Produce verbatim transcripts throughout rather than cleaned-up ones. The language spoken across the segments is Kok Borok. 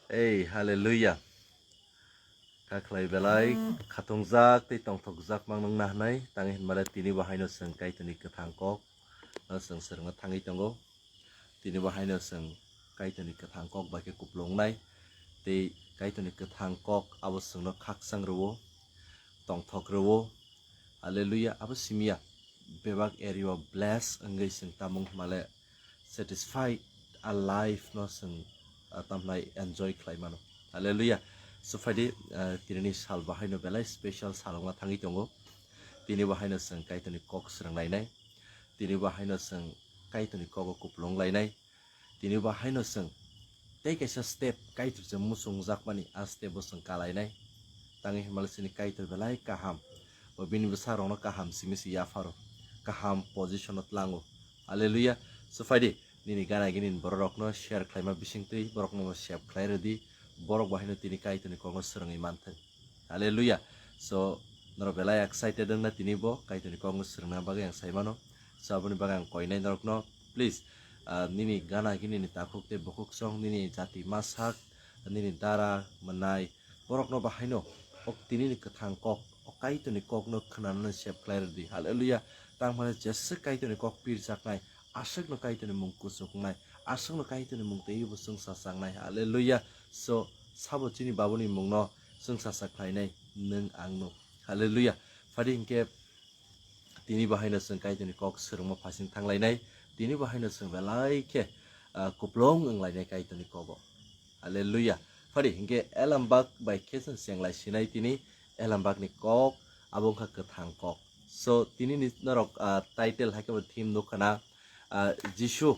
Ei, hallelujah. Kakhlai belai khatungjak tei tongthokjak mang nang nahnai, tang hinmale tini bo haino chwng Kaitorni kwthang kok no chwng swrwngna thangwi tongo. Tini bo haino chwng Kaitorni kwthang kok bai khe kupulungnai tei Kaitorni kwthang kok abo chwngno khakchang rwo, tongthok rwo. Hallelujah. Abo simiya bebak area o bless wngwi chwng tamung hinmale satisfied a life no chwng, ah, tamhnai enjoy khlai mano. Hallelujah. So phaidi, ah, tinini sal bo haino belai special sal wngna thangwi tongo. Tini bo haino chwng Kaitorni kok swrwng lainai. Tini bo haino chwng Kaitorni kogo kupulung lainai. Tini bo haino chwng tei kaisa step Kaitor se muchungjakmani, a step bo chwng kalainai. Tangwi hinmale chini Kaitor belai kaham. Bo bini bwsarokno kaham simi se yapharo. Kaham position o tlango. Hallelujah. So phaidi, nini gana gini bororokno share khlaima bisingtwi, borokno save khlai rwdi. Borok bo haino tini Kaitorni kokno swrwngwi manthwng. Hallelujah. So, norok belai excited wngna tini bo Kaitorni kokno swrwngna bagwi ang sai mano. So, aboni bagwi ang koinai norokno, please, ah, nini gana gini ni takhuk tei bukhuk song, nini jati masak, nini dara mwnai, borokno bahaino ok tinini kwthang kok, o Kaitorni kokno khwnanani save khlai rwdi. Hallelujah. Tangmani jesa Kaitorni kok pirjaknai, aswkno Kaitorni mung kuchuknai, aswkno Kaitorni mung teibo chwngsa changnai. Hallelujah. So, sabo chini Babuni mungno chwngsa cha khlainai nwng angno. Hallelujah. Phadi hinkhe tini bo haino chwng Kaitorni kok swrwngma phasing thanglainai. Tini bo haino chwng belai khe, ah, kupulung wnglainai Kaitorni kogo. Hallelujah. Phadi hinkhe elambak bai khe chwng chenglai sinai tini elambakni kok abo wngkha kwthang kok. So, tinini norok, ah, title hai khe bo theme nukha na, ah, Jisu,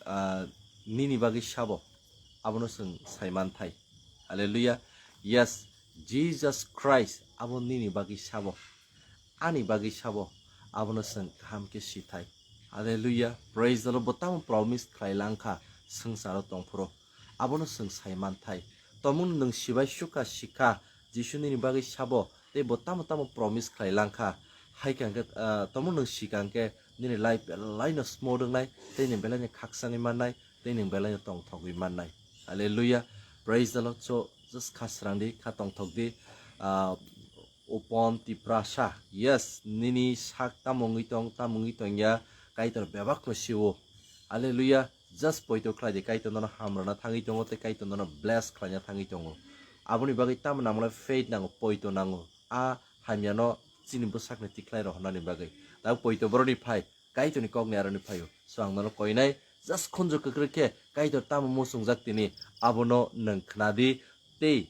ah, nini bagwi sabo, abono chwng sai manthai. Hallelujah. Yes, Jesus Christ abo nini bagwi sabo, ani bagwi sabo, abono chwng kaham khe sithai. Hallelujah. Praise the Lord. Bo tamo promise khlai langkha swngcharo tongphuru, abono chwng sai manthai. Tomung nwng sibai sukha sikha, Jisu nini bagwi sabo, tei bo tamo tamo promise khlai langkha. Hai khe hwnkhe, ah, tomung nwng sikha hwnkhe nini life belaino smooth wngnai, tei nwng belaino khakchangwi mannai, tei nwng belaino tongthogwi mannai. Hallelujah. Praise the Lord. So, just kha srangdi, kha tongthokdi. Ah, Upon Tiprasa. Yes, nini sak tamo wngwi tong, tamo wngwi tongya, Kaitor bebakno sio. Hallelujah. Just poito khlai di, Kaitor nono hamrwna thangwi tongo tei Kaitor nono bless khlaina thangwi tongo. Aboni bagwi tamo nangmano faith nango, poito nango. A hamyano chini bwsakni tikhlai rohornani bagwi. Tabuk poito boroni phai, Kaitorni kokni aroni phaio. So ang nono koinai, just khunju kwkrwi khe Kaitor tamo muchungjak tini, abono nwng khna di tei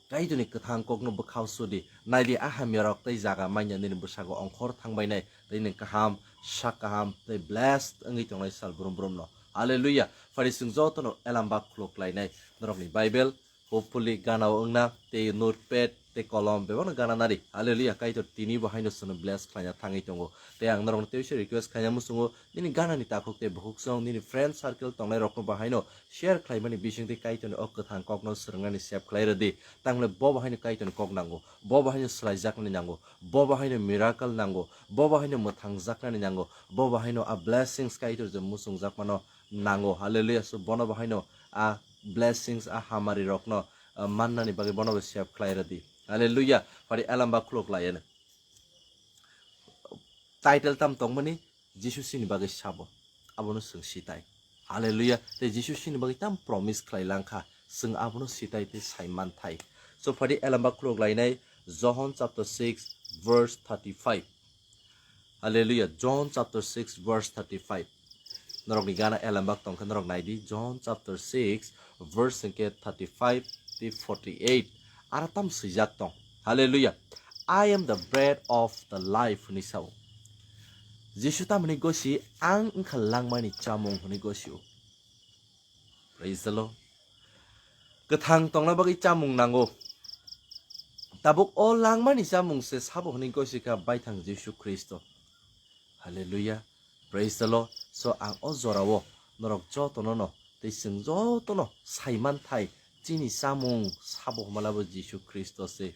Kaitorni kwthang kokno bwkhao sudi. Naidi, a hamyarok tei jaga manya nini bwsago ongkhor thangbainai, tei nwng kaham, sak kaham, tei blessed wngwi tongnai sal brum brumno. Hallelujah. Phari chwng jotono elambak khuluk lainai norokni Bible, hopefully ganao wngna, tei notepad, tei kolom, bebakno gana nari. Hallelujah. Kaitor tini bo haino chwngno bless khlaina thangwi tongo. Tei ang norokno tei se request khaina muchungo, nini ganani takhuk tei bukhuk song, nini friend circle tongnai rokno bo haino share khlaimani bisingtwi Kaitorni o kwthang kokno swrwngnani save khlai rwdi. Tamle bo bo haino Kaitorni kok nango, bo bo haino swlaijaknani nango, bo bo haino miracle nango, bo bo haino mwthangjaknani nango, bo bo haino a blessings Kaitor je muchungjakmano nango. Hallelujah. So bono bo haino a blessings, a hamari rokno, ah, mannani bagwi bono bo save khlai rwdi. Hallelujah. Phari elambak khuluk laiya. Title tam tongmani, Jisu chini bagwi sabo. Abono chwng sitai. Hallelujah. Tei Jisu chini bagwi tam promise khlai langkha. Chwng abono sitai tei sai manthai. So phadi elambak khuluk lainai John chapter six verse thirty-five. Hallelujah. John chapter six verse thirty-five. Norokni gana elambak tongkha norok naidi. John chapter six verse hwnkhe thirty-five tei forty-eight. Ara tam swijak tong. Hallelujah. "I am the bread of the life," hwnwi sao. Jisu tamni gosi, "Ang wngkha langmani chamung," hwnwi gosio. Praise the Lord. Kwthang tongna bagwi chamung nango. Tabuk o langmani chamung se sabo hwnwi gosikha Baithang Jisu Khristo. Hallelujah. Praise the Lord. So ang o jorao norok jotono no tei chwng jotono sai manthai chini chamung sabo hwnmalabo Jisu Khristo se.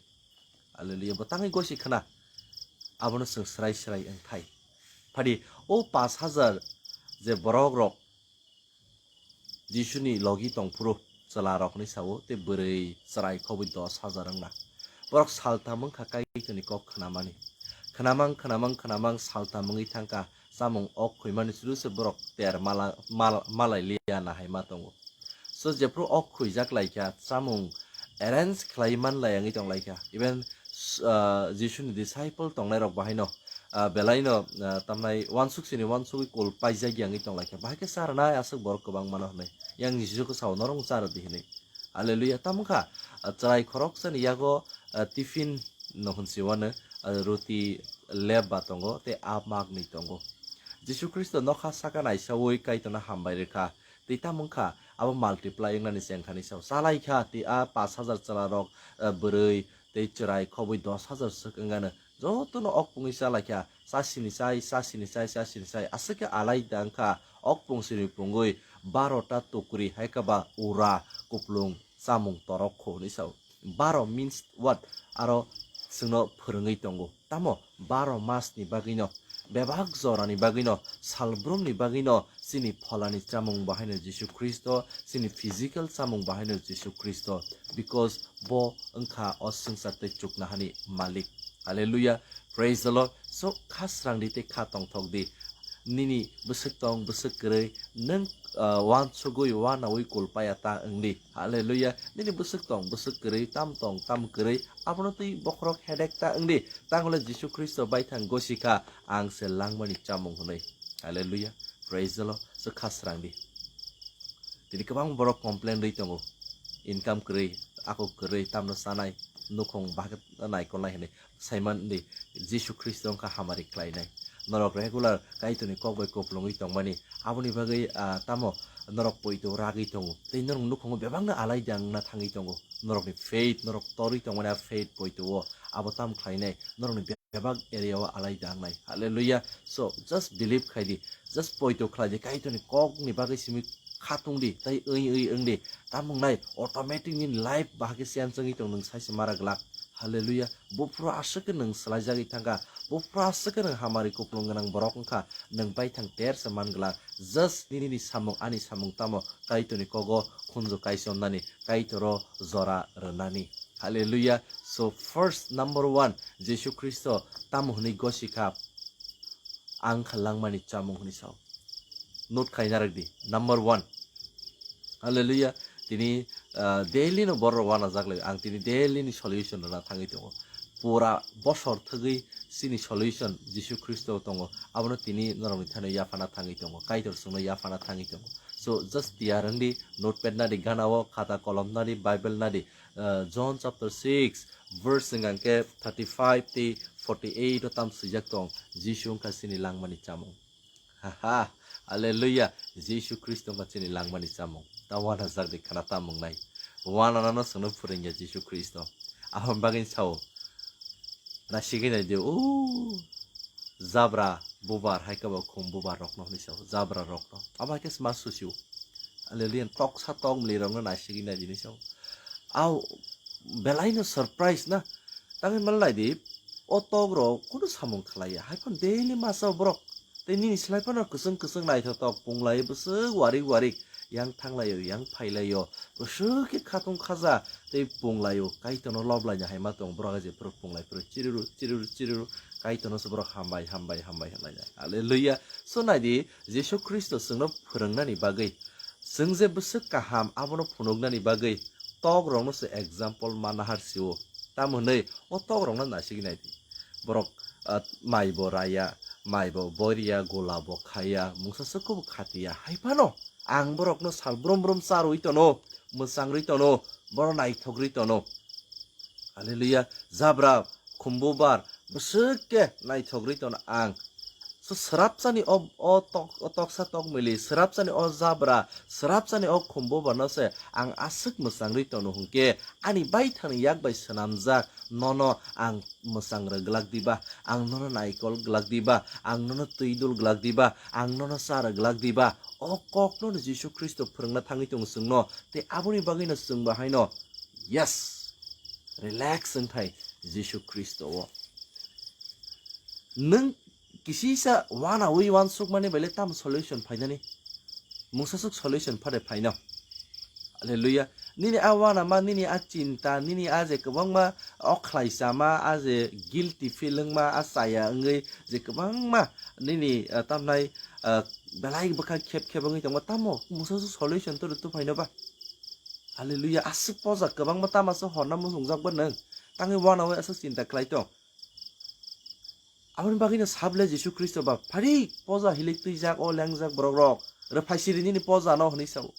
Hallelujah. Bo tangwi gosi khna. Abono chwng srai srai wngthai. Phadi o pash hajar je borok rok Jisuni logi tongphuru, chwla rok hinwi sao, tei bwrwi chwrai khobwi dos hajar wngna. Borok saltham wngkha Kaitorni kok khnamani. Khnamang, khnamang, khnamang saltham wngwi thangkha, chamung ok khuimani suru se borok ter mala-, mal-, malai liya na hai ma tongo. So jephru ok khuijak laikha, chamung arrange khlai man lai wngwi tong laikha. Even, ah, Jisuni disciple tongnai rok bahaino, ah, belaino, ah, tamnai wansuk sini wansugwi kol paijak ya wngwi tong laikha. Bahai khe cha rwnai aswk borok kwbang mano hwnwi. Yang Jisu khe sao, "Norok cha rw di," hwnwi. Hallelujah. Tamo kha, ah, chwrai khoroksani yago, ah, tiffin no hwnsi wano, ah, roti lep ba tongo, tei a magni tongo. Jisu Khristo nokha saka naisaui Kaitorno hambai rwkha. Tei tamo wngkha, abo multiply wngnani chengkhani sao. Chalaikha, tei a pash hajar chwlarok, ah, bwrwi, tei chwrai khobwi dos hajar swk wngano. Jotono okpungwi chalaikha, chasini chai, chasini chai, chasini chai. Aswk khe alaida wngkha, okpung sini pungwi barota tukri, hai khe ba ura, kuplung, chamung torok kho hwnwi sao. Baro means what? Aro chwngno phwrwngwi tongo. Tamo baro masni bagwino, bebak jorani bagwino, salbrumni bagwino chini pholani chamung bahaino Jisu Khristo, chini physical chamung bahaino Jisu Khristo, because bo wngkha o swngchar tei chuknohani malik. Hallelujah. Praise the Lord. So, kha srang di tei kha tongthok di. Nini bwswk tong, bwswk kwrwi, nwng, ah, wansugwi, wanaui kul paya ta wng di. Hallelujah. Nini bwswk tong, bwswk kwrwi, tam tong, tam kwrwi, abono twi bokhorok hedek ta wng di. Tangole Jisu Khristo baithang gosi kha, ang se langmani chamung hwnwi. Hallelujah. Praise the Lord. So kha srang di. Tini kwbang borok complain rwi tongo. Income kwrwi, ako kwrwi, tamno chanai, nukhung bahai naikolnai hwnwi. Saiman di, Jisu Khristo wngkha hamari khlainai. Norok regular Kaitorni kok bai kuplungwi tongmani. Aboni bagwi, ah, tamo norok poito ragwi tongo. Tei norok nukhungo bebakno alaida wngna thangwi tongo. Norokni faith, norok torwi tongmani a faith poito o. Abo tam khlainai. Norokni bebak area o alaida wngnai. Hallelujah. So, just believe khai di. Just poito khlai di. Kaitorni kokni bagwi simi khatung di. Tei ui ui wng di. Tamo wngnai automatic nini life bahai khe change wngwi tong, nwng saise mara glak. Hallelujah. Buphuru aswk khe nwng swlaijagwi thangkha. Buphuru aswk khe nwng hamari kuplung gwnang borok wngkha. Nwng baithang ter se man glak. Just nini ni samung, ani samung tamo Kaitorni kogo khunju kaisomnani, Kaitoro jora rwnani. Hallelujah. So first, number one, Jisu Khristo tamo hwnwi gosi kha, ang kha langmani chamung hwnwi sao. Note khai narwk di. Number one. Hallelujah. Tini, ah, daily no borok wana jak lai. Ang tini daily ni solution rwna thangwi tongo. Pura bosor thwgwi chini solution Jisu Khristo tongo. Abono tini norokni thani yaphana thangwi tongo. Kaitor chwngno yaphana thangwi tongo. So just tiyar wng di, notepad nadi gana o, khata kolom nadi, Bible nadi. Ah, John chapter six, verse hwnkha khe thirty-five tei forty-eight o tam swijak tong, Jisu wngkha chini langmani chamung. Haha, hallelujah, Jisu Khristo wngkha chini langmani chamung. Ta wanajak di khana tamung nai. Wananano chwngno phwrwngya Jisu Khristo. Aboni bagwi sao, nasigwi nai di, o jabra bubar hai khe bo khum bubar rokno hwnwi sao, jabra rokno. Abo hai khe sma susio. Hallelujah, toksa tokmwlwi rokno nasigwi nai di hwnwi sao. Au belaino surprise na. Tangwi mal nai di, o tok rok kunu samung khlaiya. Hai phano daily masa borok. Tei nini slai phano kwchwng kwchwng naithotok punglai bwswk warik warik. Yang thanglaio, yang phailaio. Bwswk khe khatung khaja tei punglaio. Kaitorno loblaina hai ma tong borok je phuru punglai phuru chiriru, chiriru, chiriru. Kaitorno se borok hambai, hambai, hambai, hambai. Hallelujah. So nai di, Jisu Khristo chwngno phwrwngnani bagwi, chwng je bwswk kaham abono phunuknani bagwi tok rokno se example ma nahar sio. Tamo hwnwi o tok rokno naisik nai di. Borok, ah, mai bo raya, mai bo boria, gola bo khaya, mungsa swk bo khatiya. Hai phano ang borokno sal brum brum charwi tono, mwchang rwi tono, borok naithok rwi tono. Hallelujah. Jabra khumbubar bwswk khe naithok rwi tono ang. So, swrapsani o, o tok-, o toksa tokmili, swrapsani o jabra, swrapsani o khumbubarno se ang aswk mwchang rwi tono hwnkhe, ani baithangni yak bai swnamjak nono ang mwchang rwglak diba, ang nono naikol glak diba, ang nono twi dul glak diba, ang nono cha rwglak diba. O kokno Jisu Khristo phwrwngna thangwi tongo chwngno, tei aboni bagwino chwngbo haino, yes, relax wngthai Jisu Khristo o. Nwng kisisa wanaui wansukmani baile tamo solution phainani? Mungsaswk solution phade phaino. Hallelujah. Nini a wanama, nini a chinta, nini a je kwbangma okhlai chama, a je guilty feeling ma, a chaya wngwi je kwbangma nini, ah, tamnai, ah, belai bwkha khep khep wngwi tongma, tamo mungsa solution to rwtwi phaino ba? Hallelujah. Aswk poja kwbangma tama se horna muchungjak ba nwng. Tangwi wanawi aswk chinta khlai tong. Aboni bagwino sable Jisu Khristo ba, "Phari poja hilik twijak o lengjak borok rok, rwphaisiri nini poja no," hwnwi sao.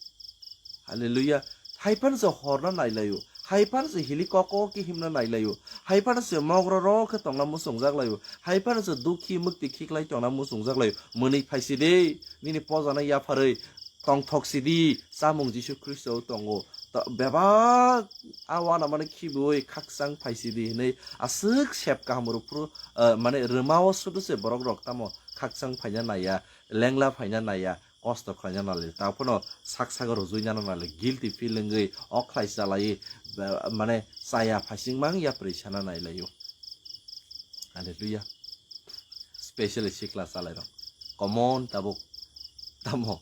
Hallelujah. Hai phano se horna nailaio, hai phano se hilik kok kok khe himna nailaio, hai phano se mogro rok khe tongna muchungjak laio, hai phano se dukhi mukti khiklai tongna muchungjak laio. Mwnwi phaisidi, nini poja no yapharwi tongthok sidi, chamung Jisu Khristo tongo. To bebak a wanamani khibiwi khakchang phaisidi hinwi aswk sep kaham rwphuru, ah, mane rwmao sudu se borok rok tamo khakchang phaina naiya, lengla phaina naiya, kosto khlaina naiya. Ta phano sak sago rwjui nana naiya, guilty feeling wi, okhlai chalaiwi, ba-, mane chaya phaising mang yapri sana nailaio. Hallelujah. Specially sikla chalairok. Common tabuk tamo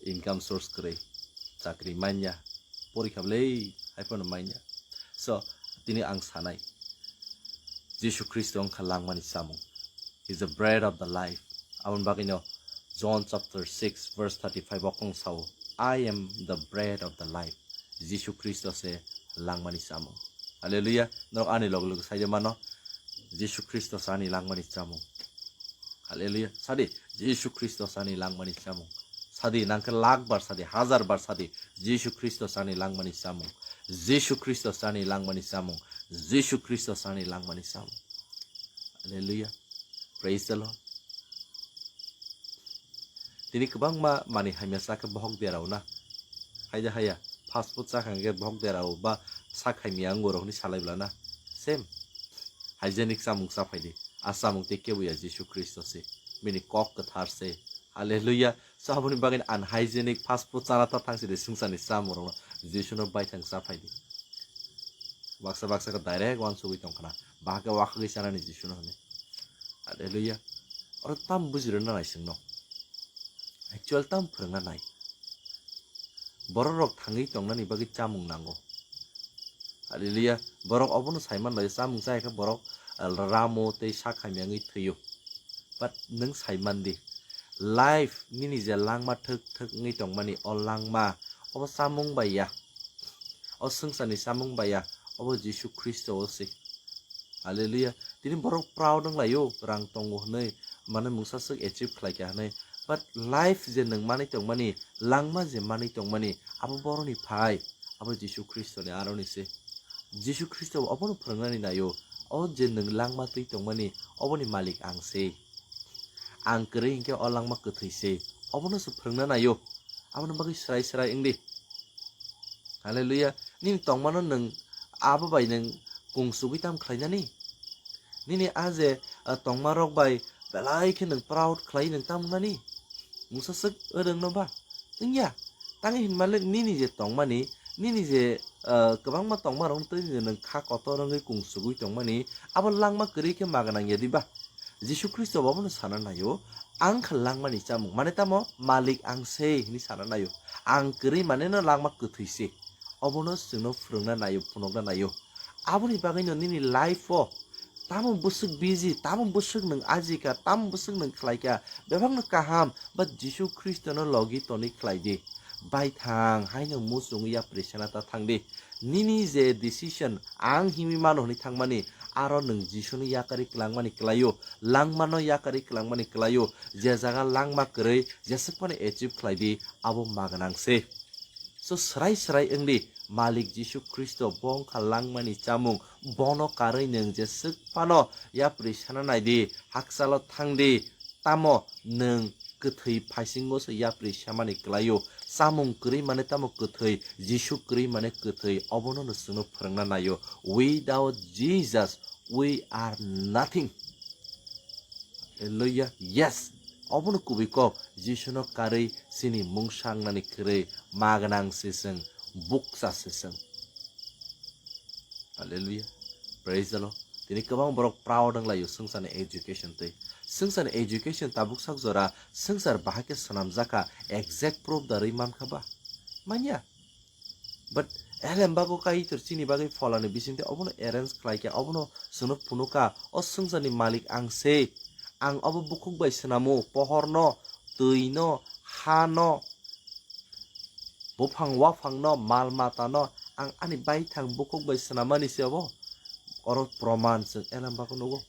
income source kwrwi. Chakri manya. Porikha bwlai hai phano manya. So, tini ang sanai. Jisu Khristo wngkha langmani chamung. He is the bread of the life. Aboni bagwino John chapter six verse thirty-five o kong sao, "I am the bread of the life." Jisu Khristo se langmani chamung. Hallelujah. Norok ani loge loge saide mano. Jisu Khristo se ani langmani chamung. Hallelujah. Sadi, Jisu Khristo se ani langmani chamung. Sadi, nangkhe lakh bar sadi, hazar bar sadi, Jisu Khristo se ani langmani chamung. Jisu Khristo se ani langmani chamung. Jisu Khristo se ani langmani chamung. Hallelujah. Praise the Lord. Tini kwbangma manwi hamya chakhe bohok derao na. Haida haya, fast food chakha hwnkhe bohok derao ba sak hamya wngo rok hinwi salai bla na. Same. Hygienic chamung cha phaidi. A chamung tei kebo ya Jisu Khristo se. Bini kok kwthar se. Hallelujah. So aboni bagwi unhygienic fast food chana ta thang sidi swngcharni chamung rokno Jisuno baithang cha phaidi. Baksa baksa khe direct uansugwi tongkhna. Bahai khe wakhagwi chanani Jisuno hwnwi. Hallelujah. Oro tam bujirwna nai chwngno. Actual tam phwrwngna nai. Borok rok thangwi tongnani bagwi chamung nango. Hallelujah. Borok obono saiman lai chamung chai khe borok, ah, ramo tei sak hamya wngwi thwio. But nwng saiman di. Life nini je langma thwk thwk wngwi tongmani o langma obo chamung bai ya. O swngcharni chamung bai ya. Obo Jisu Khristo o se. Hallelujah. Tini borok proud wng laio, rang tongo hwnwi, mane mungsa swk achieve khlai kha hwnwi. But life je nwng manwi tongmani, langma je manwi tongmani, abo boroni phai, abo Jisu Khristoni aroni se. Jisu Khristo obono phwrwngnani naio, o je nwng langma twi tongmani, oboni malik ang se. Ang kwrwi hinkhe o langma kwthwi se, obono se phwrwngna naio. Aboni bagwi swrai swrai wng di. Hallelujah. Nini tongmano nwng abo bai nwng kungsugwi tam khlainani? Nini a je, ah, tongmarok bai belai khe nwng proud khlai nwng tam wngnani? Mungsa swk rwngno ba? Wngya. Tangwi hinmale nini je tongmani, nini je, ah, kwbangma tongmarokno twi nwng kha kotor wngwi kungsugwi tongmani, abo langma kwrwi khe maga nangya di ba? Jisu Khristo bo abono sana naio, "Ang kha langmani chamung." Mane tamo? Malik ang se hwnwi sana naio. Ang kwrwi mane no langma kwthwi se. Obono chwngno phwrwngna naio, phunukna naio. Aboni bagwino nini life-o tamo bwswk busy, tamo bwswk nwng ajika, tamo bwswk nwng khlaika, bebakno kaham, but Jisu Khristono logi toni khlai di. Baithang haino muchungwi yapri sana ta thang di. Nini je decision ang himwi mano hwnwi thangmani, aro nwng Jisuni yakarwi kwlangmani kwlaio, langmano yakarwi kwlangmani kwlaio, je jaga langma kwrwi jeswk phano achieve khlai di, abo ma gwnang se. So, swrai swrai wng di, Malik Jisu Khristo bo wng kha langmani chamung, bono karwi nwng jeswk phano yapri sana nai di, hakchalo thang di, tamo nwng kwthwi phaisingo se yapri samani kwlaio. Chamung kwrwi mane tamo kwthwi, Jisu kwrwi mane kwthwi, obono no chwngno phwrwngna naio. Without Jesus, we are nothing. Hallelujah. Yes. Obono kubui kok, Jisuno karwi chini mungsa wngnani kwrwi ma gwnang se chwng, bukcha se chwng. Hallelujah. Praise the Lord. Tini kwbang borok proud wng laio swngcharni education twi. Swngcharni education tabuk sak jora swngchar bahai khe swnamjak kha, exact proof da rwi man kha ba? Manya. But elem bago Kaitor chini bagwi pholani bisingtwi obono arrange khlaikha, obono chwngno phunukkha, "O swngcharni malik ang se, ang obo bukhuk bai swnamo, pohorno, twino, hano, buphang waphangno, mal matano ang ani baithang bukhuk bai swnamani se obo." Oro proman chwng elem bago nugo.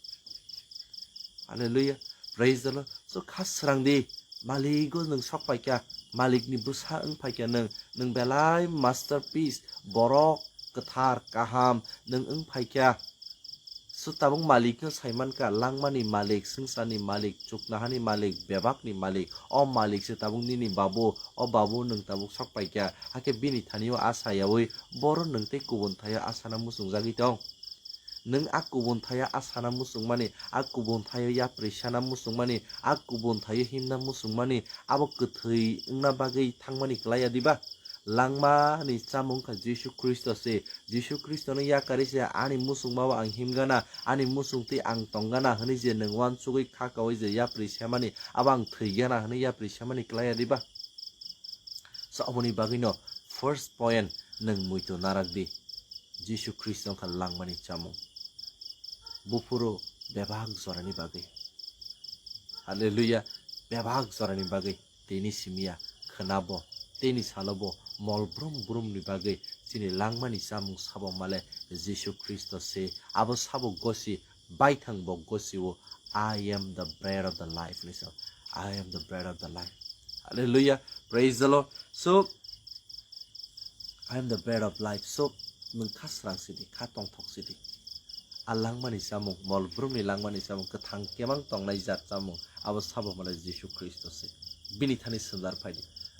Hallelujah. Praise the Lord. So kha srang di. Maligo nwng sok paikha. Malikni bwsa wng phaikha nwng. Nwng belai masterpiece. Borok kwthar kaham nwng wng phaikha. So tabuk malikno saimankha, langmani malik, swngcharni malik, chuknohani malik, bebakni malik. O malik se tabuk nini babu. O babu nwng tabuk sok paikha. Hakhe bini thanio a sayaui boro nwng tei kubun thaio a sana muchungjagwi tong. Nwng a kubun thaio a sana muchungmani, a kubun thaio yapri sana muchungmani, a kubun thaio himna muchungmani, abo kwthwi wngna bagwi thangmani klaiya diba? Langmani chamung wngkha Jisu Khristo se. Jisu Khristono yakarwi se ani muchungmao ang himgana, ani muchungtwi ang tonggana hwnwi je nwng uansugwi kha kaui je yapri semani, abo ang thwigana hwnwi yapri semani klaiya diba? So aboni bagwino first point, nwng muitu narak di. Jisu Khristo wngkha langmani chamung. Buphuru bebak jorani bagwi. Hallelujah. Bebak jorani bagwi. Tini simiya khwnabo. Tini salobo mol brum brumni bagwi chini langmani chamung sabo male Jisu Khristo se. Abo sabo gosi baithang bo gosio, "I am the bread of the life," hinwi sao. "I am the bread of the life." Hallelujah. Praise the Lord. So, "I am the bread of life." So, nwng kha srang sidi, kha tongthok sidi. A langmani chamung, mol brumni langmani chamung, kwthang kemang tongnai jat chamung, abo sabo malai Jisu Khristo se. Bini thani swnjar phaidi.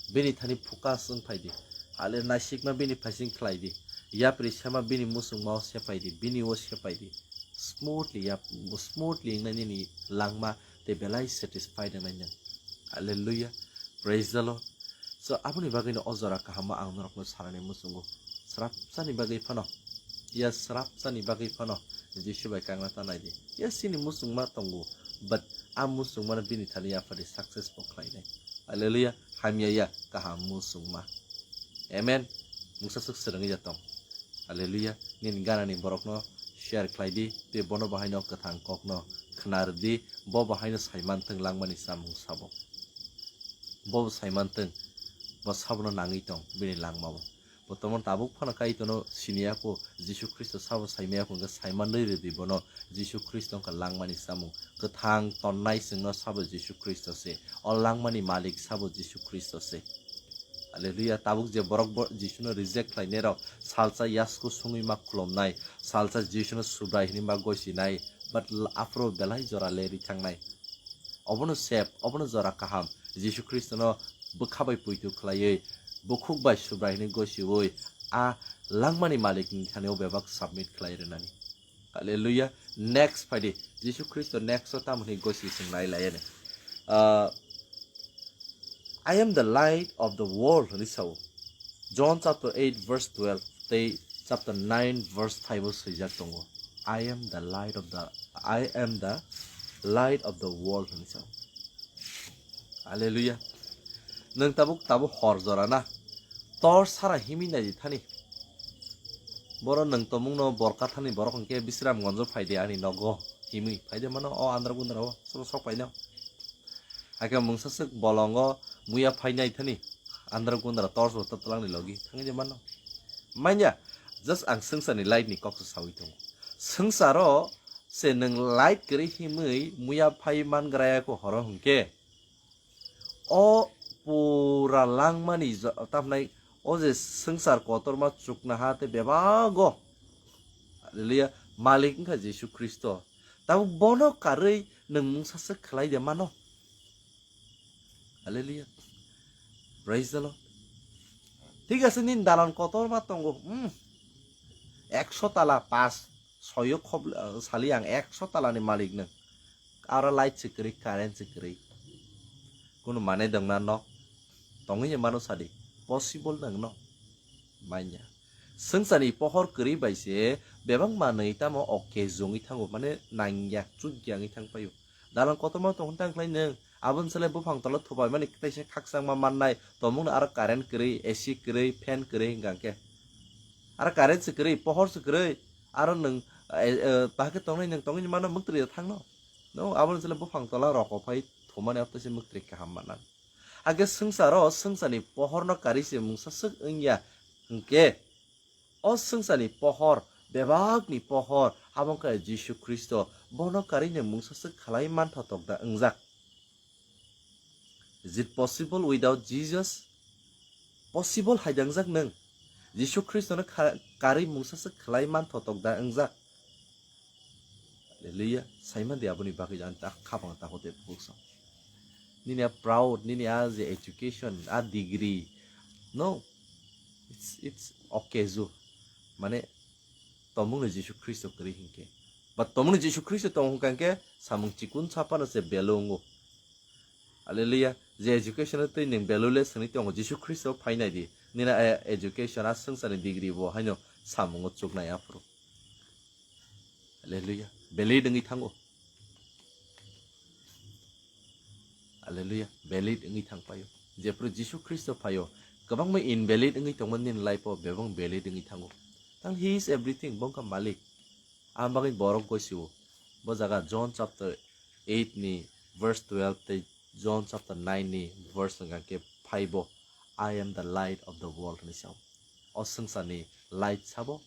Bini thani focus wng phaidi. Ale naisikma bini phaising khlaidi. Yapri sema bini muchungmao sepaidi, bini o sepaidi. Smoothly yap, smoothly wngnai nini langma tei belai satisfied wngnai nwng. Hallelujah. Praise the Lord. So, aboni bagwino o jora kahamo ang norokno sanani muchungo. Srapsani bagwi phano, ya srapsani bagwi phano Jisu bai kangna ta naidi. Ya sini muchungma tongo, but a muchungmano bini thani yaphadi success bo khlainai. Hallelujah. Hamya ya kaham muchungma. Amen. Mungsa swk swrwngwi ya tong. Hallelujah. Nini ganani borokno share khlai di, tei bono bahaino kwthang kokno khna rw di, bo bahaino saimanthwng langmani chamung sabo. Bo saimanthwng, bo sabono nangwi tong bini langmao. Bo tomon tabuk phano Kaitorno siniya kho, Jisu Khristo sabo saimaya kho, hwnkhe saimanwi rw di bono, Jisu Khristo wngkha langmani chamung. Kwthang tonnai chwngno sabo Jisu Khristo se, o langmani malik sabo Jisu Khristo se. Hallelujah. Tabuk je borok bo Jisuno reject khlainai rok, salsa yasku sungwi ma khulumnai, salsa Jisuno Subrai hinwi ma gosinai, but l-, aphuru belai jora lerwi thangnai. Obono sep, obono jora kaham. Jisu Khristono bwkha bai poito khlaiwi, bukhuk bai Subrai hinwi gosiwi, a langmani malikni thani o bebak submit khlai rwnani. Hallelujah. Next phaidi. Jisu Khristo next o tamo hwnwi gosi chwng nai lai ani. Ah, "I am the light of the world," hwnwi sao. John chapter eight verse twelve tei chapter nine verse five o swijak tongo. "I am the light of the, I am the light of the world," hwnwi sao. Hallelujah. Nwng tabuk, tabuk hor jora na. Tor sara himwi nai di thani. Boro nwng tomungno borka thani borok hwnkhe Bisramganjo phaidi ani nogo himwi. Phaidi mano o andra gundra o, soro sok phaino. Hakhe mungsa swk bolongo muya phainai thani. Andra gundra torch bo twlang ni logi thangwi de mano. Manya, just ang swngcharni light ni kok se sawi tongo. Swngcharo se nwng light kwrwi himwi muya phai man gra ya kho horo hwnkhe. O pura langmani jo-, tamnai o je swngchar kotorma chuknaha tei bebago. Hallelujah. Malik wngkha Jisu Khristo. Tabuk bono karwi nwng mungsa swk khlai de mano. Hallelujah. Praise the Lord. Thik ase, nini dalan kotorma tongo. Hmm. Ekso tala, pas, soyo khob-, sali ang ekso talani malik nwng. Aro light se kwrwi, current se kwrwi. Kunu manai dongna nok? Tongwi mano sadi. Possible nangno? Manya. Swngcharni pohor kwrwi bai se bebak manwi tamo okke jongwi thango, mane nangya, chukya wngwi thang paio. Dalan kotorma tong tang khlai nwng. Aboni salai buphang tolo thubai mani kaisa khakchangma mannai. Tomungno aro current kwrwi, A C kwrwi, fan kwrwi hwnkha hwnkhe. Aro current se kwrwi, pohor se kwrwi, aro nwng, eh, eh, bahai khe tongnai nwng tongwi mano mwktwi thangno. No, aboni chwla buphang tola roko phai thumani abo se mwktwi kaham manang. Hakhe swngcharo swngcharni pohorno karwi se mungsa swk wngya hwnkhe, o swngcharni pohor, bebakni pohor, abo wngkha Jisu Khristo, bono karwi nwng mungsa swk khlai manthotok da wngjak. Is it possible without Jesus? Possible hai dangjak nwng? Jisu Khristono kha-, karwi mungsa swk khlai manthotok da wngjak? Hallelujah. Saimandi aboni bagwi ang ta khabang ta hote bukhuk song. Nini a proud, nini a je education, a degree. No. It's, it's okay ju. Mane, tomungni Jisu Khristo kwrwi hinkhe. But tomungni Jisu Khristo tong hwnkha hinkhe, samung chikun saphano se value wngo. Hallelujah. Je education twi nwng value le swnwi tongo, Jisu Khristo phainai di. Nini a education, a swngcharni degree bo haino samungo chuknai aphuru. Hallelujah. Valid wngwi thango. Hallelujah. Valid wngwi thang paio. Jephru Jisu Khristo phaio, kwbangma invalid wngwi tongmani nini life o bebak valid wngwi thango. Tang he is everything, bo wngkha malik. Ang bagwi borok gosio. Bo jaga John chapter eight ni verse twelve tei John chapter nine ni verse hwnkha khe phaibo, "I am the light of the world," hwnwi sao. O swngcharni light sabo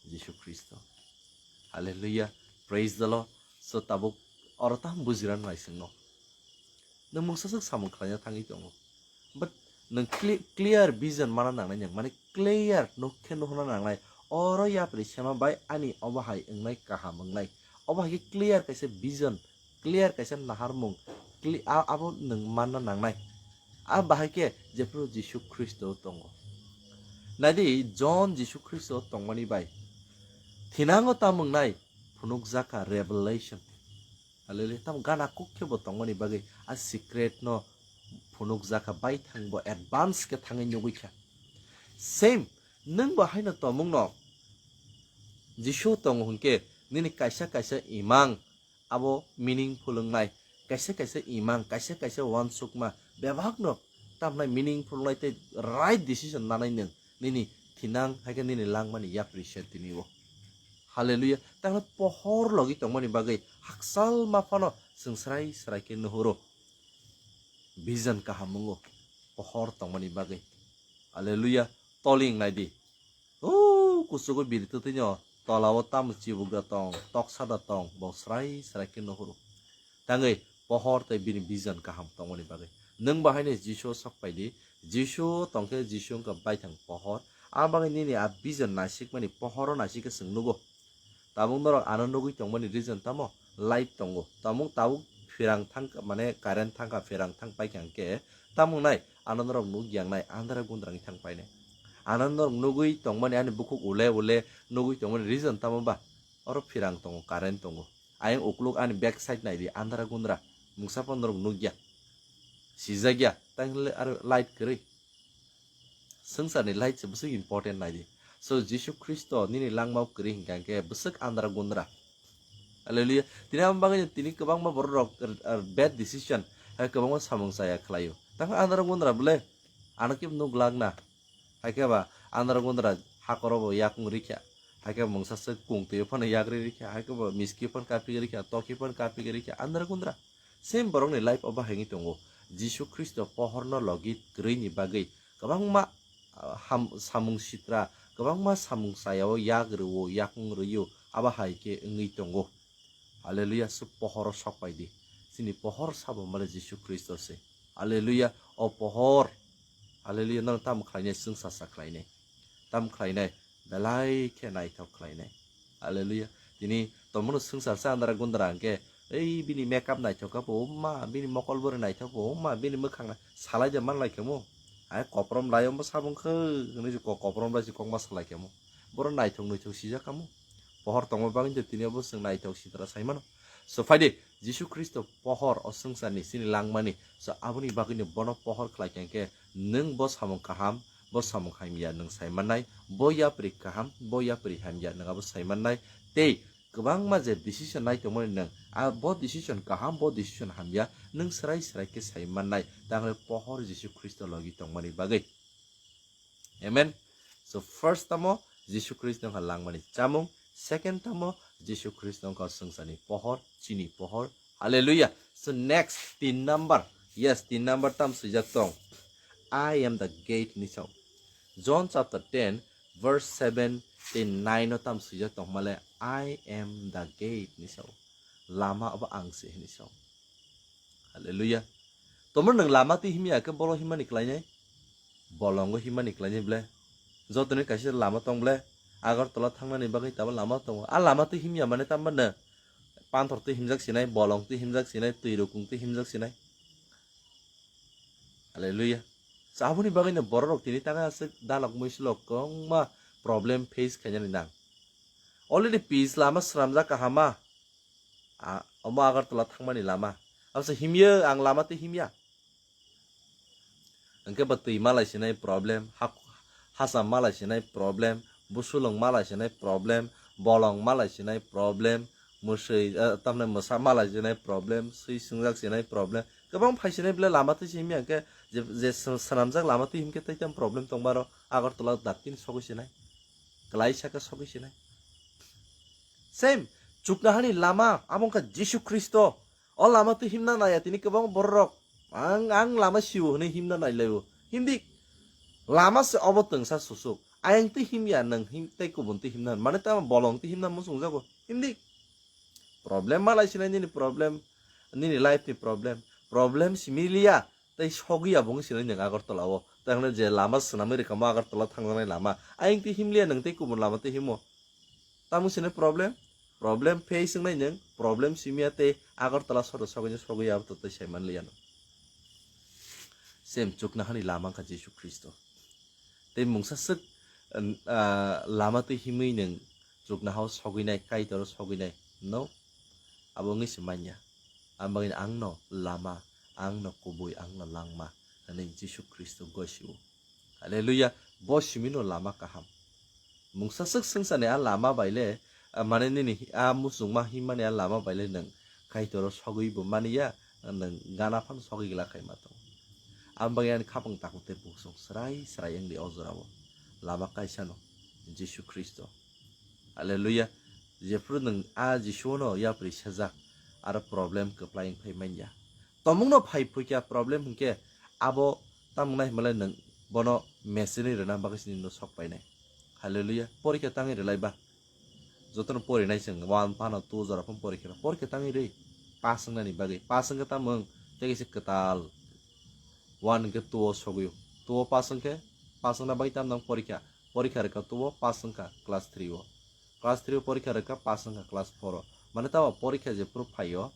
Jisu Khristo. Hallelujah. Praise the Lord. So tabuk oro tamo bujirani naisingno. Nwng mungsa swk samung khlaina thangwi tongo. But nwng cle-, clear vision mana nangnai nwng, mane clear nuk khe nuhna nangnai. Oro yapri sema bai ani obo hai wngnai kaham wngnai. Obo hai khe clear kaisa vision, clear kaisa naharmung, cle-, a-, abo nwng manna nangnai. A bahai khe jephru Jisu Khristo tongo. Naidi John Jisu Khristo tongmani bai thinango tamung nai phunukjakha revelation. Hallelujah. Tamo gana kuk khe bo tongmani bagwi a secret no phunukjakha, baithang bo advance khe thangwi nugwi kha. Same, nwng bo haino tomungno Jisu tongo hwnkhe nini kaisa kaisa imang abo meaningful wngnai, kaisa kaisa imang, kaisa kaisa uansukma bebakno tamnai meaningful wngnai tei right decision nanai nwng nini thinang hai khe nini langmani yapri se tini o. Hallelujah. Tangno pohor logi tongmani bagwi hakchal ma phano chwng srai srai khe nuhuro. Vision kaham wngo pohor tongmani bagwi. Hallelujah. Toling nai di. O kuchugo biri twtwino tola o tamo chibuk da tong, toksa da tong, bo srai srai khe nuhuro. Tangwi pohor tei bini vision kaham tongmani bagwi. Nwng bo haino Jisu o sok pai di. Jisu tong khe Jisu wngkha baithang pohor. A bagwi nini a vision naisikmani pohoro naisik khe chwng nugo. Tabuk norok ano nugwi tongmani reason tamo? Light tongo. Tabuk, tabuk phirang thang, mane current thangkha, phirang thang paikha hwnkhe tamo wngnai? Ano norok nukya wngnai, andra gundra wngwi thang painai. Ano norok nugwi tongmani ani bukhuk ule ule nugwi tongmani reason tamo ba? Oro phirang tongo, current tongo. Ayang ukluk ani back side nai di, andra gundra. Mungsa phano norok nukya. Sijakya, tang le aro light kwrwi. Swngcharni light se bwswk important nai di. So Jisu Khristo nini langmao kwrwi hinkha khe bwswk andra gundra. Hallelujah. Tini abo bagwi tini kwbangma borok rok, er, er, bad decision, hai kwbangma samung chaya khlaio. Tang andra gundra bwle, ano khe nuk glak na. Hai khe ba andra gundra hakoro bo yakung rikha. Hai khe mungsa se kung twi phano yak ri rikha. Hai khe bo miski phano kapi rikha, toki phano kapi rikha. Andra gundra. Same borokni life o bahai wngwi tongo. Jisu Khristo pohorno logi kwrwini bagwi kwbangma, ah, ham-, samung sitra, kwbangma samung chayao yak rwo, yakung rwio, abo hai khe wngwi tongo. Hallelujah, se pohoro sok pai di. Chini pohor sabo male Jisu Khristo se. Hallelujah, o pohor. Hallelujah, nono tamo khlainai, chwngsa sa khlainai. Tamo khlainai, belai khe naithok khlainai. Hallelujah. Tini tomono swngchar sa andra gundra hwnkhe, ei bini makeup naithok kha bo, umma, bini mokol bwrwi naithok bo, umma, bini mwkhang na-, salai de man lai khe mo. Hai koprom lai omo sabung khe, hwnwi se ko-, koprom lai se kokma salai khe mo. Boro naithok nuithok sijak kha mo. Pohor tongma bagwi de tini obo chwng naithok sitra sai mano. So phai de, Jisu Khristo pohor o swngcharni chini langmani. So aboni bagwino bono pohor khlai khe hwnkhe nwng bo samung kaham, bo samung hamya nwng sai mannai, bo yapri kaham, bo yapri hamya nwng abo sai mannai, tei kwbangma je decision nai tongmani nwng, a bo decision kaham, bo decision hamya nwng srai srai khe sai mannai, tangre pohor Jisu Khristo logi tongmani bagwi. Amen. So first tamo Jisu Khristo wngkha langmani chamung. Second tamo, Jisu Khristo wngkha swngcharni pohor, chini pohor. Hallelujah. So next, tin number. Yes, tin number tam swijak tong. "I am the gate" hinwi sao. John chapter ten, verse seven tei nine o tam swijak tong male, "I am the gate" hinwi sao. Lama abo ang se hinwi sao. Hallelujah. Tomo nwng lama twi himya khe bolo himani klainai? Bolongo himani klainai ble? Jotoni kaisa lama tong ble? Agartala thangnani bagwi tabo lama tongo. A lama twi himya mane tamo no panthor twi himjak sinai, bolong twi himjak sinai, twi rukung twi himjak sinai. Hallelujah. So aboni bagwi no borok rok tini tanga aswk dalok mwislok kwbangma problem face khainani nang. Already pis lama swnamjak kahama. A, omo Agartala thangmani lama. Abo se himya, ang lama tei himya. Hwnkhe bo twi malai sinai problem, hak-, hacham malai sinai problem, busulong malai sinai problem, bolong malai sinai problem, mwswi, eh, tamni mwsa malai sinai problem, swi swngjak sinai problem. Kwbang phai sinai bwle lama twi se himya hwnkhe je, je swn-, swnamjak lama twi himkhe tei tamo problem tongmaro Agartala daktini sogwi sinai. Klaisa khe sogwi sinai. Same, chuknahani lama, abo wngkha Jisu Khristo. O lama twi himna naiya tini kwbang bororok. Ang, ang lama sio hwnwi himna nailaio. Himdi, lama se obo twngsa susuk. Ayang twi himya, nwng him, tei kubun twi himna. Mane tamo bolong twi himna muchungjago. Himdi. Problem malai sinai nini problem, nini life ni problem. Problem simi liya. Tei sogwi abo wng sinai nwng Agartala o. Tei hwnwi je lama swnamwi rwkha mo Agartala thangjaknai lama. Ayang twi himliya nwng tei kubun lama twi himo. Tamo sinai problem? Problem face wngnai nwng, problem simiya tei Agartala soro sogwi sogwi abo to tei saiman liya no. Same chuknahani lama wngkha Jisu Khristo. Tei mungsa swk, ah, lama twi himwi nwng chuknahao sogwinai, Kaitor o sogwinai. No, abo wngwi se manya. Ang bagwi ang no lama, ang no kubui, ang no langma hwnwi Jisu Khristo gosio. Hallelujah. Bo simi no lama kaham. Mungsa swk swngcharni a lama bai le, ah, mane nini a muchungma himmani a lama bai le nwng Kaitor o sogwi bo mani ya, nwng gana phano sogwi glak khai ma tongo. Ang bagwi ani khapang takhuk tei bukhuk song srai srai wngdi o jora o. Lama kaisa no, Jisu Khristo. Hallelujah. Jephru nwng a Jisu no yapri sejak, aro problem kwplai wng phai manya. Tomung no phai phuikya problem hwnkhe abo tamung nai hwnmalai nwng bono machine rwna bagwi sini no sok painai. Hallelujah. Porikha tangwi rwlai ba. Jotono porinai chwng one phano two jora phano porikha. Porikha tangwi rwi. Pass wngnani bagwi. Pass wngkhe tamung tei kaisa kwtal. One hwnkhe two o sogwi o. Two o pass wngkhe, pass wngna bagwi tamno porikha. Porikha rwkha two o pass wngkha class three o. Class three o porikha rwkha pass wngkha class four o. Mane tamo porikha jephru phaio,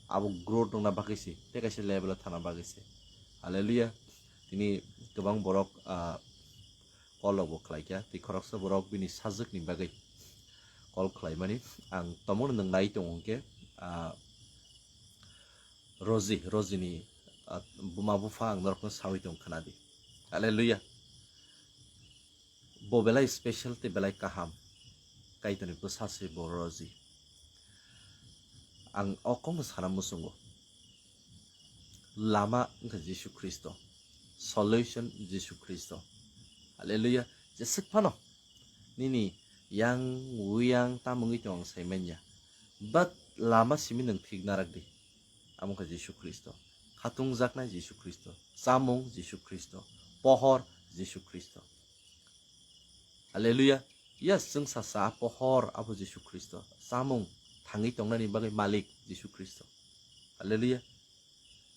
abo growth wngna bagwi se, tei kaisa level o thana bagwi se. Hallelujah. Tini kwbang borok, ah, call rok bo khlai kha, tei khoroksa borok bini sajwk ni bagwi call khlai mani. Ang tomono nwng nai tongo hwnkhe, ah, Roji, Roji ni, ah, buma bupha ang norokno sawi tong khna di. Hallelujah. Bo belai special tei belai kaham. Kaitorni bwsa se bo Roji. Ang o kokno sana muchungo. Lama wngkha Jisu Khristo. Solution Jisu Khristo. Hallelujah. Jeswk phano nini yang, uyang, tamo wngwi tong ang sai manya. But lama simi nwng thik narak di. Amo wngkha Jisu Khristo. Khatungjaknai Jisu Khristo. Chamung Jisu Khristo. Pohor Jisu Khristo. Hallelujah. Yes, chwng sasa pohor abo Jisu Khristo. Chamung thangwi tongnani bagwi malik Jisu Khristo. Hallelujah.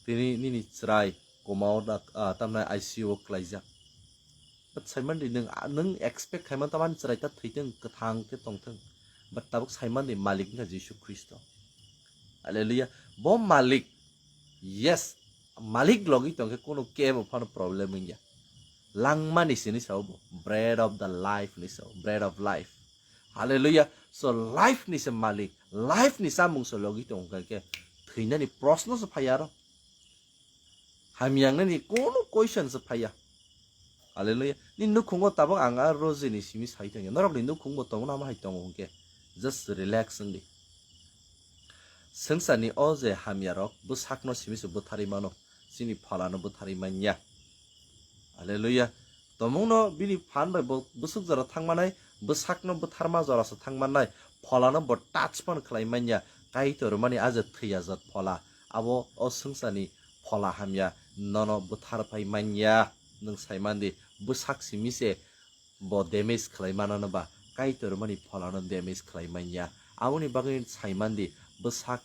Tini nini chwrai komao dak, ah, tamnai I C U o klaijak. But saimandi nwng, ah, nwng expect khaimani tamani chwrai ta thwitwng, kwthang khe tongthwng. But tabuk saimandi malik wngkha Jisu Khristo. Hallelujah. Bo malik. Yes. Malik logi tongkhe kono kebo phano problem wngya. Langmani sini sao bo. Bread of the life ni sao. Bread of life. Hallelujah. So life ni se malik. Life ni samung se logi tongkha khe thwinani prosno se phaiya aro. Hamyangnani kono question se phaiya. Hallelujah. Ni nukhungo tabuk ang a Roji ni simi sai tongya. Norok ni nukhungo tongo na ma hai tongo hwnkhe. Just relax wngdi. Swngcharni o je hamyarok bwsakno simi se bwtharwi mano. Chini phalano bwtharwi manya. Hallelujah. Tomungno bini phan bai bo bwswk jora thangmanai Bwsakno bwtharma jorasa thangmannai, pholano bo touch phano khlai manya. Kaitor rwmani a je thwi ajat phola, abo o swngcharni phola hamya, nono bwthar phai manya. Nwng sai man di, bwsak simi se bo damage khlai mano ba, Kaitor rwmani pholano damage khlai manya. Aboni bagwi sai man di, bwsak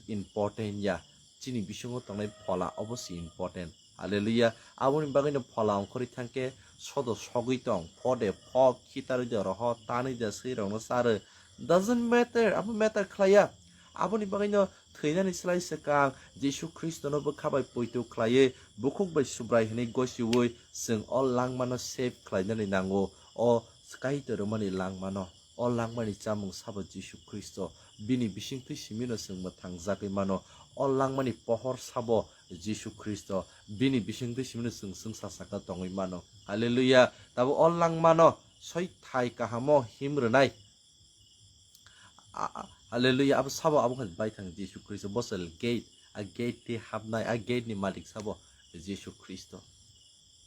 important ya, chini bisingo tongnai phola obo se important. Hallelujah. Aboni bagwino phola ongkhorwi thangkhe sodo sogwi tong, phode phok, khitarwi de roho, tanwi de swi rokno charw. Doesn't matter, abo matter khlaiya. Aboni bagwino thwinani slai swkang Jisu Khristono bwkha bai poito khlaiwi bukhuk bai Subrai hwnwi gosiwi chwng o langmano save khlainani nango. O Kaitor rwmani langmano. O langmani chamung sabo Jisu Khristo. Bini bisingtwi simino chwng mwthangjagwi mano. O langmani pohor sabo Jisu Khristo. Bini bisingtwi simino chwng swngsa saka tongwi mano. Hallelujah. Tabo o langmano soi thai kahamo him rwnai. A-, a-, hallelujah. Abo sabo abo khe baithang Jisu Khristo. Bosel gate. A gate tei hapnai. A gate ni malik sabo Jisu Khristo.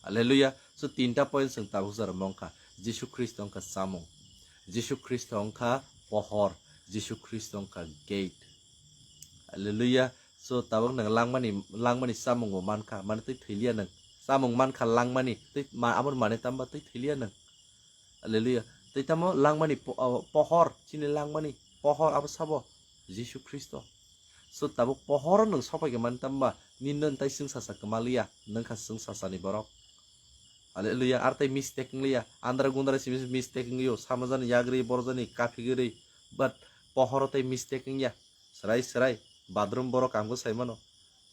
Hallelujah. So tinta point chwng tabuk jora mongkha. Jisu Khristo wngkha chamung. Jisu Khristo wngkha pohor. Jisu Khristo wngkha gate. Hallelujah. So tabuk nang langmani, langmani chamung bo mankha. Mane twi thwilia nang. Chamung mankha langmani. Twi ma-, aboni mane tamba twi thwilia nang. Hallelujah. Tei tamo langmani po-, o, pohor, chini langmani pohor abo sabo Jisu Khristo. So tabuk pohoro nwng sopai khe mani tamba ninno tai chwngsasa kwmaliya, nwng kha chwngsasani borok. Hallelujah. Ar tai mistake wngliya. Andra gundra simi mistake wngyo. Samajani yagri, borjani kaphigri. But pohoro tai mistake wngya. Srai srai. Bathroom borok kamkhe saimano.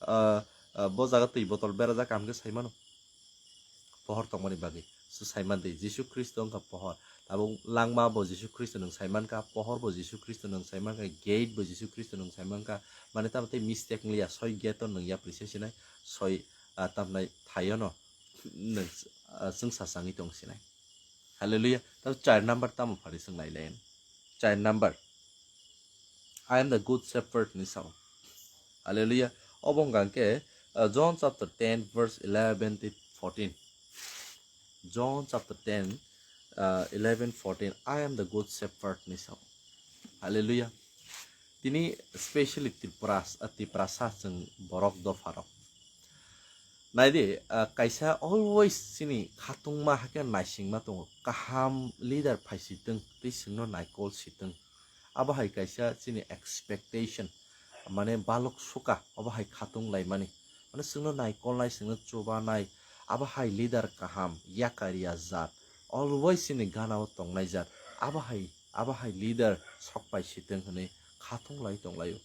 Ah, ah, bo jaga twi botol berajak kamkhe saimano. Pohor tongmani bagwi. So saiman di, Jisu Khristo wngkha pohor. Abo langma bo Jisu Khristo nwng saimankha, pohor bo Jisu Khristo nwng saimankha, gate bo Jisu Khristo nwng saimankha. Mane tamo tei mistake wngliya, soi gate o nwng yapri se sinai, soi, ah, tamnai thaio no nwng, ah, chwngsa changwi tong sinai. Hallelujah. Tamo char number tamo phari chwng nai lai. Char number. "I am the good shepherd" ni sao. Hallelujah. Obo hwnkha khe, uh, John chapter ten verse eleven to fourteen. John chapter ten, uh, eleven, fourteen, "I am the good shepherd" ni sao. Hallelujah. Tini specially Tripura, uh, Tiprasa chwng borok dopharok. Naidi, ah, kaisa always chini khatungma hakhe naisingma tongo. Kaham leader phaisitwng, tei chwngno naikol sitwng. Abo hai kaisa chini expectation, mane balok suka, abo hai khatung laimani. Mane chwngno naikolnai, chwngno chubanai, abo hai leader kaham, yakarya jat. Always chini ganao tongnai jat. Abo hai, abo hai leader sok paisitwng hwnwi khatung lai tonglaio.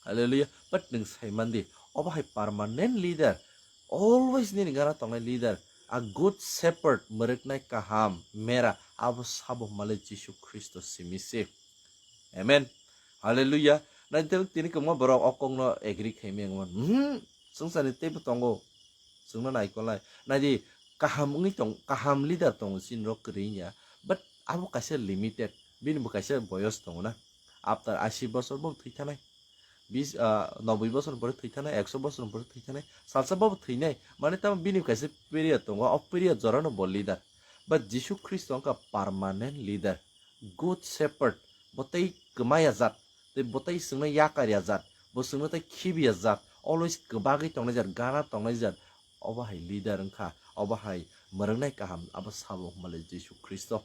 Hallelujah. But nwng sai man di, obo hai permanent leader, always nini gana tongnai leader, a good shepherd, mwrwknai kaham, mera, abo sabo hwnmale Jisu Khristo simi se. Amen. Hallelujah. Naithe tini kwbangma borok o kokno agree khaimaya wngmano. Hmm, swngcharni teibo tongo. Chwngno naikolnai. Naidi, kaham wngwi tong, kaham leader tongo chini rok kwrwi wngya. But abo kaisa limited. Bini bo kaisa boyos tongo na. After ashi bosor bo thwi thanai. Bis, ah, noboi bosor pore thwi thanai, ekso bosor pore thwi thanai. Salsa bo thwinai. Mane tamo bini kaisa period tongo. O period jorano bo leader. But Jisu Khristo wngkha permanent leader. Good shepherd. Bo tei kwmaya jat. Tei bo tei chwngno yakarya jat, bo chwngno tei khibiya jat, always kwbagwi tongnai jat, gana tongnai jat, obo hai leader wngkha, obo hai mwrwngnai kaham, abo sabo hwnmale Jisu Khristo.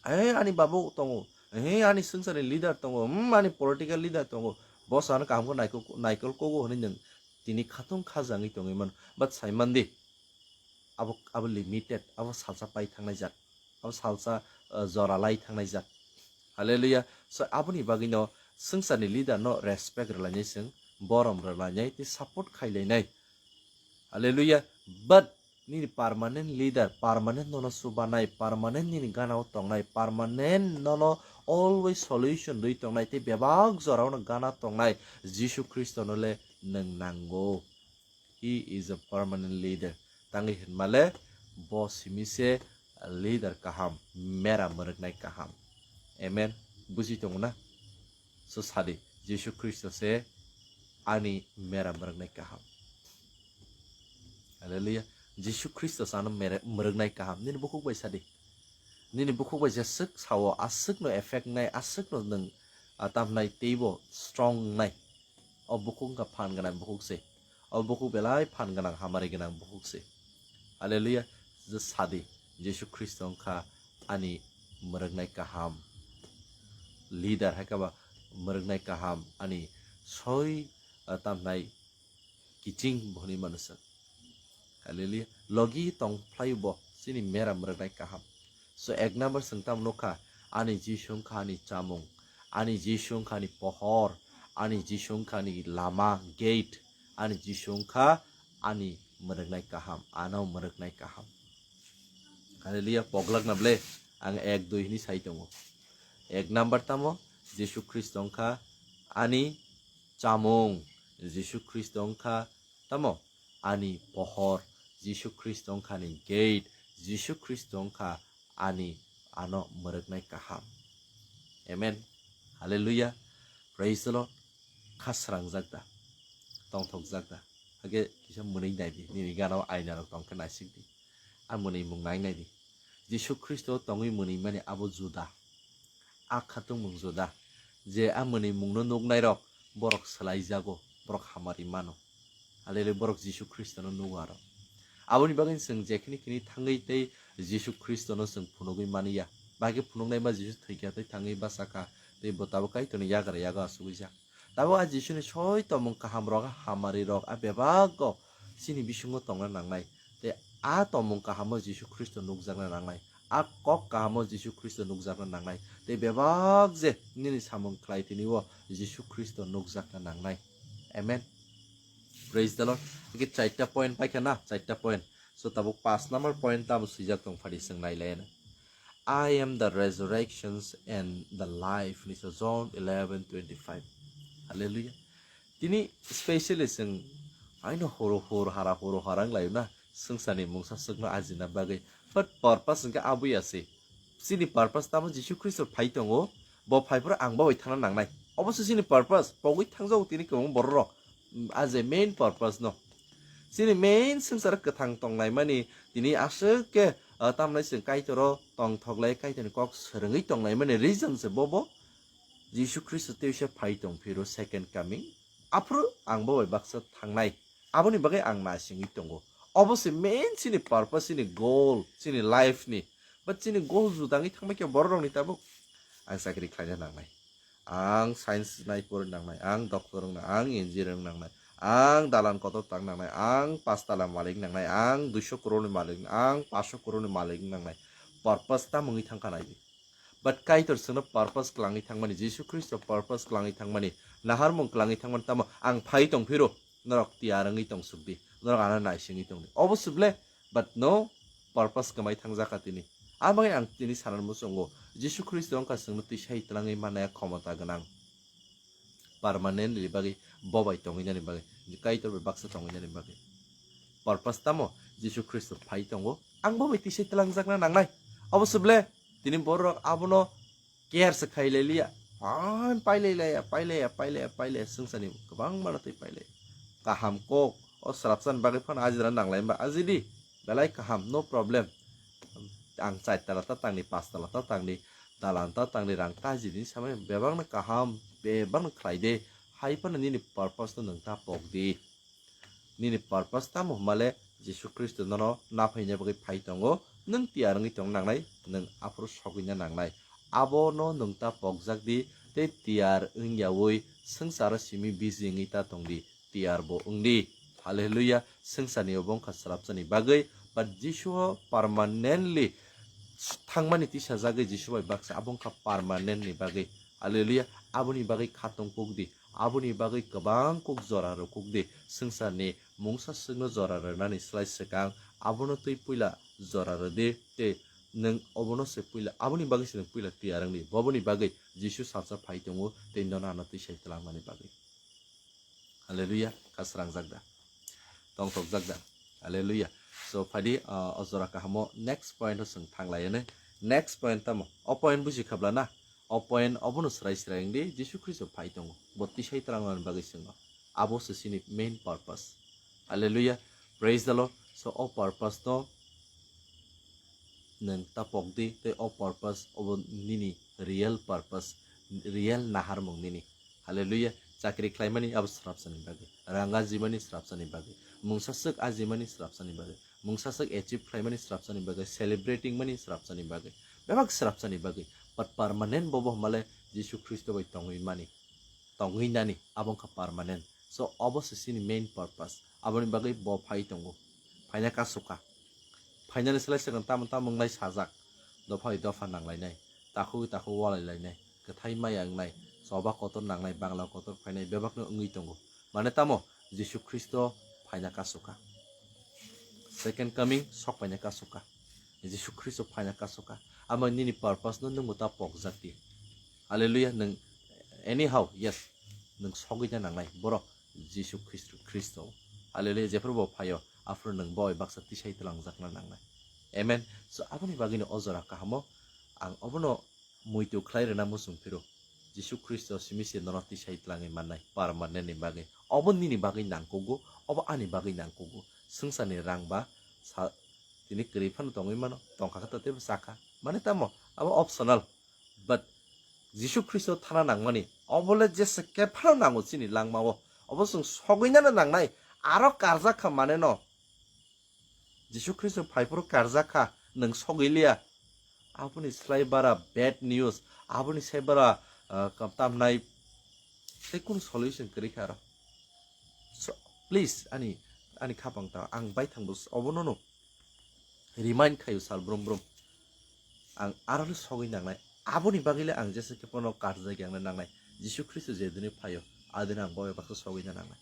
"He ani babu tongo, he ani swngcharni leader tongo, hmm, ani political leader tongo, bo ano kaham khe naikol, naikol kogo" hwnwi nwng tini khatung khajangwi tongwi mano, but sai man di. Abo, abo limited, abo salsa pai thangnai jat, abo salsa, uh, jora lai thangnai jat. Hallelujah. So, aboni bagwino swngcharni leader no respect rwlainai chwng, borom rwlainai tei support khailainai. Hallelujah. But nini permanent leader, permanent nono chubanai, permanent nini ganao tongnai, permanent nono always solution rwi tongnai tei bebak jorao no gana tongnai Jisu Khristo no le nwng nango. He is a permanent leader. Tangwi hinmale bo simi se leader kaham, mera mwrwknai kaham. Amen. Buji tongo na? So sadi, Jisu Khristo se ani mera mwrwknai kaham. Hallelujah. Jisu Khristo se ano mere-, mwrwknai kaham. Nini bukhuk bai sadi. Nini bukhuk bai jeswk sao, aswkno effect nai, aswkno nwng, ah, tamnai teibo strong nai. O bukhuk wngkha phan gwnang bukhuk se. O bukhuk belai phan gwnang, hamari gwnang bukhuk se. Hallelujah. Je sadi, Jisu Khristo wngkha ani mwrwknai kaham. Leader hai khe ba mwrwknai kaham, ani soi, ah, tamnai kiching bo hinwi mano chwng. Hallelujah. Logi tong phlai bo chini mera mwrwknai kaham. So ek number chwng tamo nukha, ani Jisu wngkha ani chamung, ani Jisu wngkha ani pohor, ani Jisu wngkha ani lama, gate, ani Jisu wngkha ani mwrwknai kaham, ano mwrwknai kaham. Hallelujah. Poglak na ble, ang ek dui hinwi sai tongo. Ek number tamo, Jisu Khristo wngkha ani chamung, Jisu Khristo wngkha tamo ani pohor, Jisu Khristo wngkha ani gate, Jisu Khristo wngkha ani ano mwrwknai kaham. Amen. Hallelujah. Praise the Lord. Kha srangjak da? Tongthokjak da? Hake kisa mwnwi nai di, nini gana o aina rok tong khe naisik di. A mwnwi mung nai nai di. Jisu Khristo tongwi mwnwi mani abo juda. A khatungmung juda. Je a mwnwi mungno nuknai rok borok swlaijago, borok hamari mano. Hallelujah, borok Jisu Khristono nugo aro. Aboni bagwi chwng jekhini khini thangwi tei Jisu Khristono chwng phunugwi mani ya. Bahai khe phunuknai ma Jisu thwikha tei thangwi bachakha tei bo tabuk Kaitorni yagra yago achugwi jak. Tabuk a Jisuni soi tongmung kahamrok, a hamarirok, a bebago chini bisingo tongna nangnai. Tei a tongmung kahamo Jisu Khristo nukjakna nangnai. A kok kahamo Jisu Khristo nukjakna nangnai. Tei bebak je nini samung khlai tini o Jisu Khristo nukjakna nangnai. Amen. Praise the Lord. Hake chaita point paikha na, chaita point. So tabuk paanch number point tamo swijak tong phadi chwng nailaiyana. "I am the resurrections and the life," ni so John eleven twenty-five. Hallelujah. Tini specially chwng aino horo hor hara horo harang layo na, swngcharni mungsa swkno ajina bagwi. But purpose hwnkhe abwi ase. Chini purpose tamo Jisu Khristo phai tongo, bo phai phuru ang bo bai thangna nangnai. Obo se chini purpose, pogwi thangjago tini kwbangma borok rok. A je main purpose no. Chini main swngchar kwthang tongnai mani tini aswk khe, ah, tamnai chwng Kaitoro tongthok lai, Kaitorni kok swrwngwi tongnai mani reason se bobo Jisu Khristo tei se phai tong phiro second coming. Aphuru ang bo bai baksa thangnai. Aboni bagwi ang naisingwi tongo. Obo se main chini purpose, chini goal, chini life ni. But chini goal judangwi thangbai khe borok rokni tabuk ang chakri khlaina nangnai. Ang science nai poroi nangnai, ang doctor wng nangnai, ang engineer wng nangnai, ang dalan kotor tang nangnai, ang paanch tala malik nangnai, ang duiso crore ni malik, ang paanch so crore ni malik wng nangnai. Purpose tamo wngwi thangkha nai di. But Kaitor chwngno purpose kwlangwi thangmani, Jisu Khristo purpose kwlangwi thangmani, naharmung kwlangwi thangmani tamo ang phai tong phiro norok tiyar wngwi tong suk di, norok ano naisingwi tong di. Obo se ble, but no, purpose kwmai thangjak kha tini. Aboni ang tini sanani muchungo, Jisu Khristo wngkha chwngno twi sai twlangwi mannai khomota gwnang. Permanently bagwi bo bai tongwi nani bagwi, Kaitor bai baksa tongwi nani bagwi. Purpose tamo? Jisu Khristo phai tongo, ang bo bai twi sai twlangjakna nangnai. Obo se ble, tini borok abono care se khai lai liya. Pai pailai laiya, pailaiya, pailaiya, pailaiya, swngcharni kwbangma no twi pailai. Kaham kok, o swrapsani bagwi phano ajira nanglai ba ajidi. Belai kaham, no problem. Ang char tala ta tangni, paanch tala ta tangni, dalan ta tangni, rang ta jini samani bebakno kaham, bebakno khlai de. Hai phano nini purpose no nwng ta pok di. Nini purpose tamo hwnba le Jisu Khristo nono naphaina bagwi phai tongo, nwng tiyar wngwi tong nangnai, nwng aphuru sogwina nangnai. Abono nwng ta pokjak di, tei tiyar wngyaui swngcharo simi busy wngwi ta tong di, tiyar bo wng di. Hallelujah, swngcharni obo wngkha swrapsani bagwi, but Jisu o permanently thangmani tisajagwi Jisu bai baksa, abo wngkha permanent ni bagwi. Hallelujah, aboni bagwi khatong kuk di. Aboni bagwi kwbang kuk jora rw kuk di, swngcharni mungsa swkno jora rwnani slai swkang abono twi puila jora rw di, tei nwng obono se puila, aboni bagwi se nwng puila tiyar wng di, boboni bagwi Jisu salsa phai tongo tei nono ano twi sai twlangmani bagwi. Hallelujah, kha srangjak da? Tongthokjak da? Hallelujah. So, phadi, ah, o jora kahamo next point o chwng thang lai ani. Next point tamo? O point buji khabla na? O point obono srai srai wng di, Jisu Khristo phai tongo. Bo tisai twlangnani bagwi chwngno. Abo se chini main purpose. Hallelujah. Praise the Lord. So, o purpose no Nwng ta pokdi tei o purpose obo nini real purpose, real naharmung nini. Hallelujah. Chakri khlaimani abo srapsani bagwi, rang ajimani srapsani bagwi, mungsa swk ajimani srapsani bagwi, mungsa swk achieve khlaimani srapsani bagwi, celebrating mani srapsani bagwi, bebak srapsani bagwi. But permanent bobo hwnmale Jisu Khristo bai tongwi mani, tongwi nani, abo wngkha permanent. So obo se chini main purpose. Aboni bagwi bo phai tongo, phaina kasukha. Phainani slai swkang tamo tamo wnglai sajak, dopha bai dopha nanglainai, takhuk takhuk walailainai, kwthai maya wngnai, choba kotor nangnai, bangla kotor phainai, bebakno wngwi tongo. Mane tamo Jisu Khristo phaina kasukha. Second coming sok phaina kasukha. Jisu Khristo phaina kasukha. Amo nini purpose no nwngbo ta pokjakdi. Hallelujah, nwng anyhow, yes, nwng sogwina nangnai borok Jisu Khristo, Khristo. Hallelujah, jephru bo phaio, aphuru nwng bo bai baksa tisai twlangjakna nangnai. Amen. So, aboni bagwino o jora kahamo ang obono muitu khlai rwna muchung phiro. Jisu Khristo simi se nono tisai twlangwi mannai permanent ni bagwi. Obo nini bagwi nangkugo, obo ani bagwi nangkugo. Swngcharni rang ba sa-, tini kwrwi phano tongwi mano, tongkha khe to teibo chakha. Mane tamo, abo optional. But Jisu Khristo thana nangmani, obole jesa khe phano nango chini langmao. Obo chwng sogwinano nangnai, aro karjak kha mane no. Jisu Khristo phai phuru karjak kha, nwng sogwi liya. Aboni slai bara bad news, aboni slai bara, ah, tamnai tei kunu solution kwrwi kha aro. So, please, ani, ani khapang ta, ang baithang bo obono no remind khaio sal brum brum. Ang aro le sogwi nangnai. Aboni bagwi le ang jesa khe phano karjak yang nangnai. Jisu Khristo je dini phaio, adini ang bo baksa sogwi nangnai.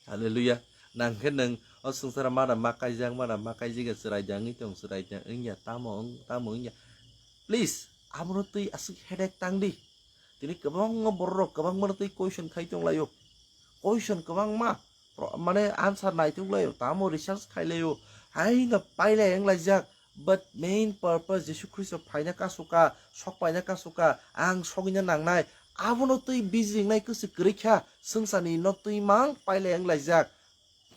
Hallelujah. Nang khe nwng o swngcharo mada ma kaijak, mada ma kaijak ya, chwrai da wngwi tong, chwrai da wngya, tamo wng, tamo wngya. Please, abono twi aswk headache tang di. Tini kwbangma borok rok kwbangma twi question khai tong laio. Question kwbangma, pro-, mane answer nai tong laio, tamo research khai laio. Haino pailai wng laijak. But main purpose Jisu Khristo phaina kasukha, sok paina kasukha, ang sogwina nangnai. Abono twi busy wngnai kwswk kwrwi kha, swngcharni no twi mang pailai wng laijak.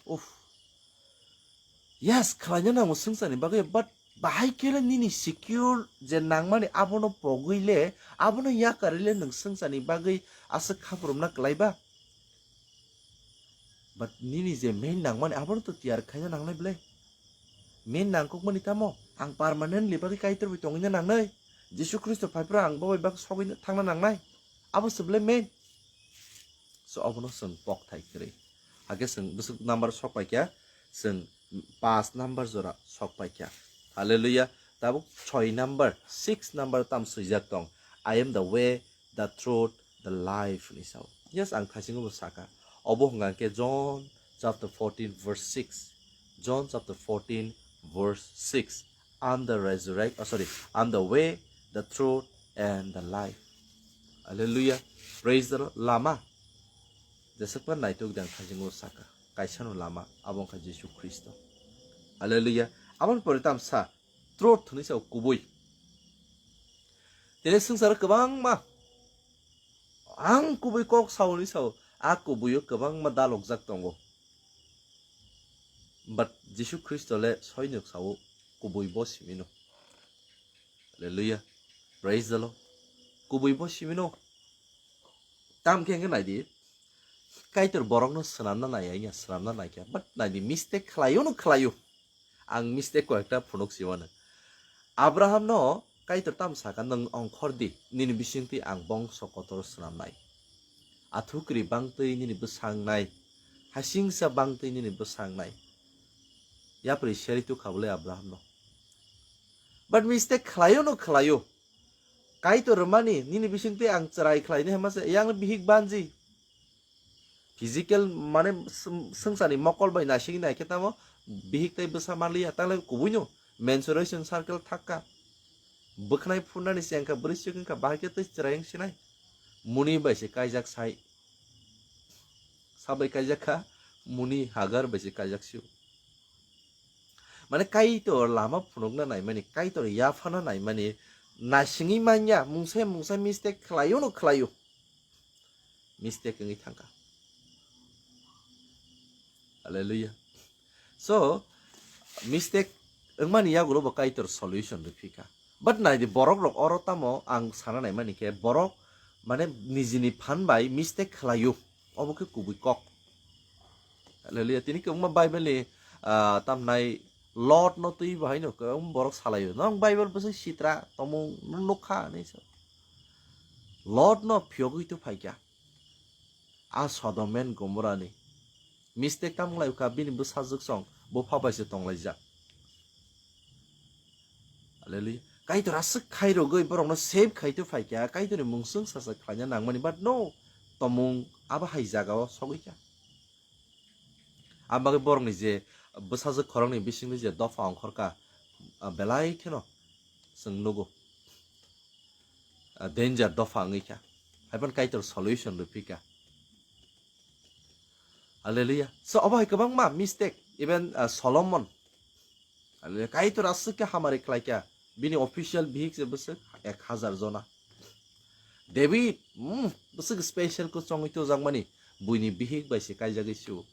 Uff. Yes, khlaina nango swngcharni bagwi, but bahai kele nini secure je nangmani abono pogwi le, abono yakarwi le nwng swngcharni bagwi aswk khaprumna kwlai ba? But nini je main nangmani abono to tiyar khaina nangnai bwle. Main nangkukmani tamo? Ang permanently bagwi Kaitor bai tongwina nangnai. Jisu Khristo phai phuru ang bo bai bak sogwi thangna nangnai. Abo se bwle main. So obono chwng pok thai kwrwi. Hakhe chwng bwswk number sok pai kha, chwng pas number jora sok pai kha. Hallelujah. Tabuk soi number, six number tam swijak tong. "I am the way, the truth, the life" hinwi sao. Yes, ang thaisingo bo sakha. Obo hwnkha khe John chapter fourteen verse six. John chapter fourteen verse six. "I'm the resurrect, oh, sorry, I'm the way, the truth, and the life." Hallelujah. Praise the Lord. Lama. Jesakma naitok dang thajingo saka. Kaisano lama. Abo wngkha Jisu Khristo. Hallelujah. Aboni pore tam sa. Truth hinwi sao kubui. Tini swngcharo kwbangma. Ang kubui kok sao hinwi sao. A kubuio kwbangma dalokjak tongo. But Jisu Khristo le soinok sao kubui bo simino. Hallelujah. Praise the Lord. Kubui bo simino. Tam khe hwnkhe naidi. Kaitor borokno swnamna nai ya, swnamna nai khe. But naidi mistake khlaio no khlaio. Ang mistake ko ekta phunuk siwano. Abraham no Kaitor tam saka, "Nwng ongkhor di, nini bisingtwi ang bongso kotor swnamnai. Athukri bangtwi nini bwsang nai, hasingsa bangtwi nini bwsang nai." Yapri seri tu khabole Abraham no. But mistake khlaio no khlaio. Kaitor rwmani nini bisingtwi ang chwrai khlaini hema se yang bihik banji. Physical mane swng-, swngcharni mokol bai naisingwi naikhe tamo bihik tei bwsa manliya, tangle kubuino menstruation circle thakka. Bwkhnai phunani se wngkha, bwrwi swk wngkha, bahai khe tei chwrai wng sinai. Muni bai se kaijak sai. Sabai kaijak kha, muni Hagar bai se kaijak sio. Mane Kaitor lama phunukna naimani, Kaitor yaphana naimani, naisingwi manya, mungsa mungsa mistake khlaio no khlaio. Mistake wngwi thangkha. Hallelujah. So, mistake Wngmani yagulo bo Kaitor solution rwphikha. But naidi, borok rok oro tamo ang sana naimani khe, borok mane nijini phan bai mistake khlaio, obo khe kubui kok. Hallelujah. Tini kwbangma Bible ni, ah, tamnai Lot no twi bo haino kwbangma borok salaio. Nong Bible bwswk sitra tomung nukha hinwi sa. Lot no phiyogwi tu phaikha. A Sodom and Gomorrah ni mistake tam wnglaikha, bini bwsajwk song bupha bai se tonglaijak. Hallelujah. Kaitor aswk khairogwi borokno save khai tu phaikha, Kaitorni mungsung sasa khlaina nangmani, but no, tomung abo hai jagao sogwikha. Abagwi borokni je bwsajwk khoroknwi bisingni je dopha ongkhorkha, ah, belai kheno chwng nugo. Ah, danger dopha wngwi kha. Haiphano Kaitor solution rwphikha. Hallelujah. So, obo hai kwbangma mistake, even, ah, Solomon. Hallelujah. Kaitor aswk khe hamari khlaikha. Bini official bihik se bwswk ek hazar jona. David, mm, bwswk special kwchwngwi tujakmani, buini bihik bai se kaijagwi sio.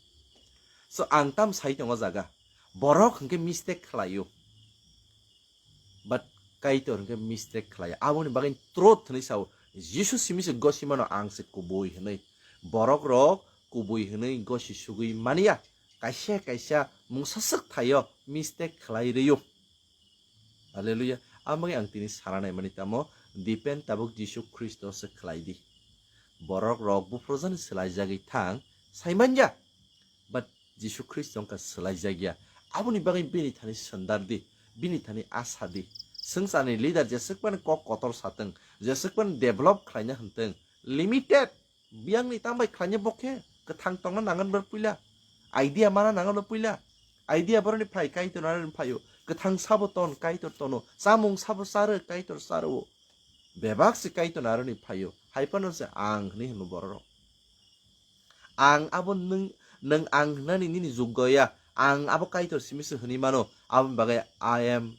So, ang tam sai tongo jaga. Borok hwnkhe mistake khlaio. But Kaitor hwnkhe mistake khlai. Aboni bagwi truth hwnwi sao. Jisu simi se gosimano ang se kubui hwnwi. Borok rok kubui hwnwi gosi sugwi manya. Kaisa kaisa mungsaswk thaio mistake khlai rwio. Hallelujah. Aboni ang tini sana naimani tamo depend tabuk Jisu Khristo se khlai di. Borok rok buphurjani swlaijagwi thang sai manya. But Jisu Khristo wngkha swlaijakya. Aboni bagwi bini thani swndar di, bini thani asa di. Swngcharni leader jeswk phano kok kotor satwng, jeswk phano develop khlaina hwntwng, limited. Biyangni tambai khlaina bokhe kwthang tongna nangan bar puila. Idea mana nangan bar puila. Idea boroni phai Kaitor naroni phaio. Kwthang sabo ton Kaitor tono. Chamung sabo charo Kaitor charo. Bebak se Kaitor naroni phaio. Hai phano se ang hwnwi hwnwi bororok. Ang abo nwng, nwng ang hwnani nini juggo ya. Ang abo Kaitor simi se hwnwi mano. Aboni bagwi I am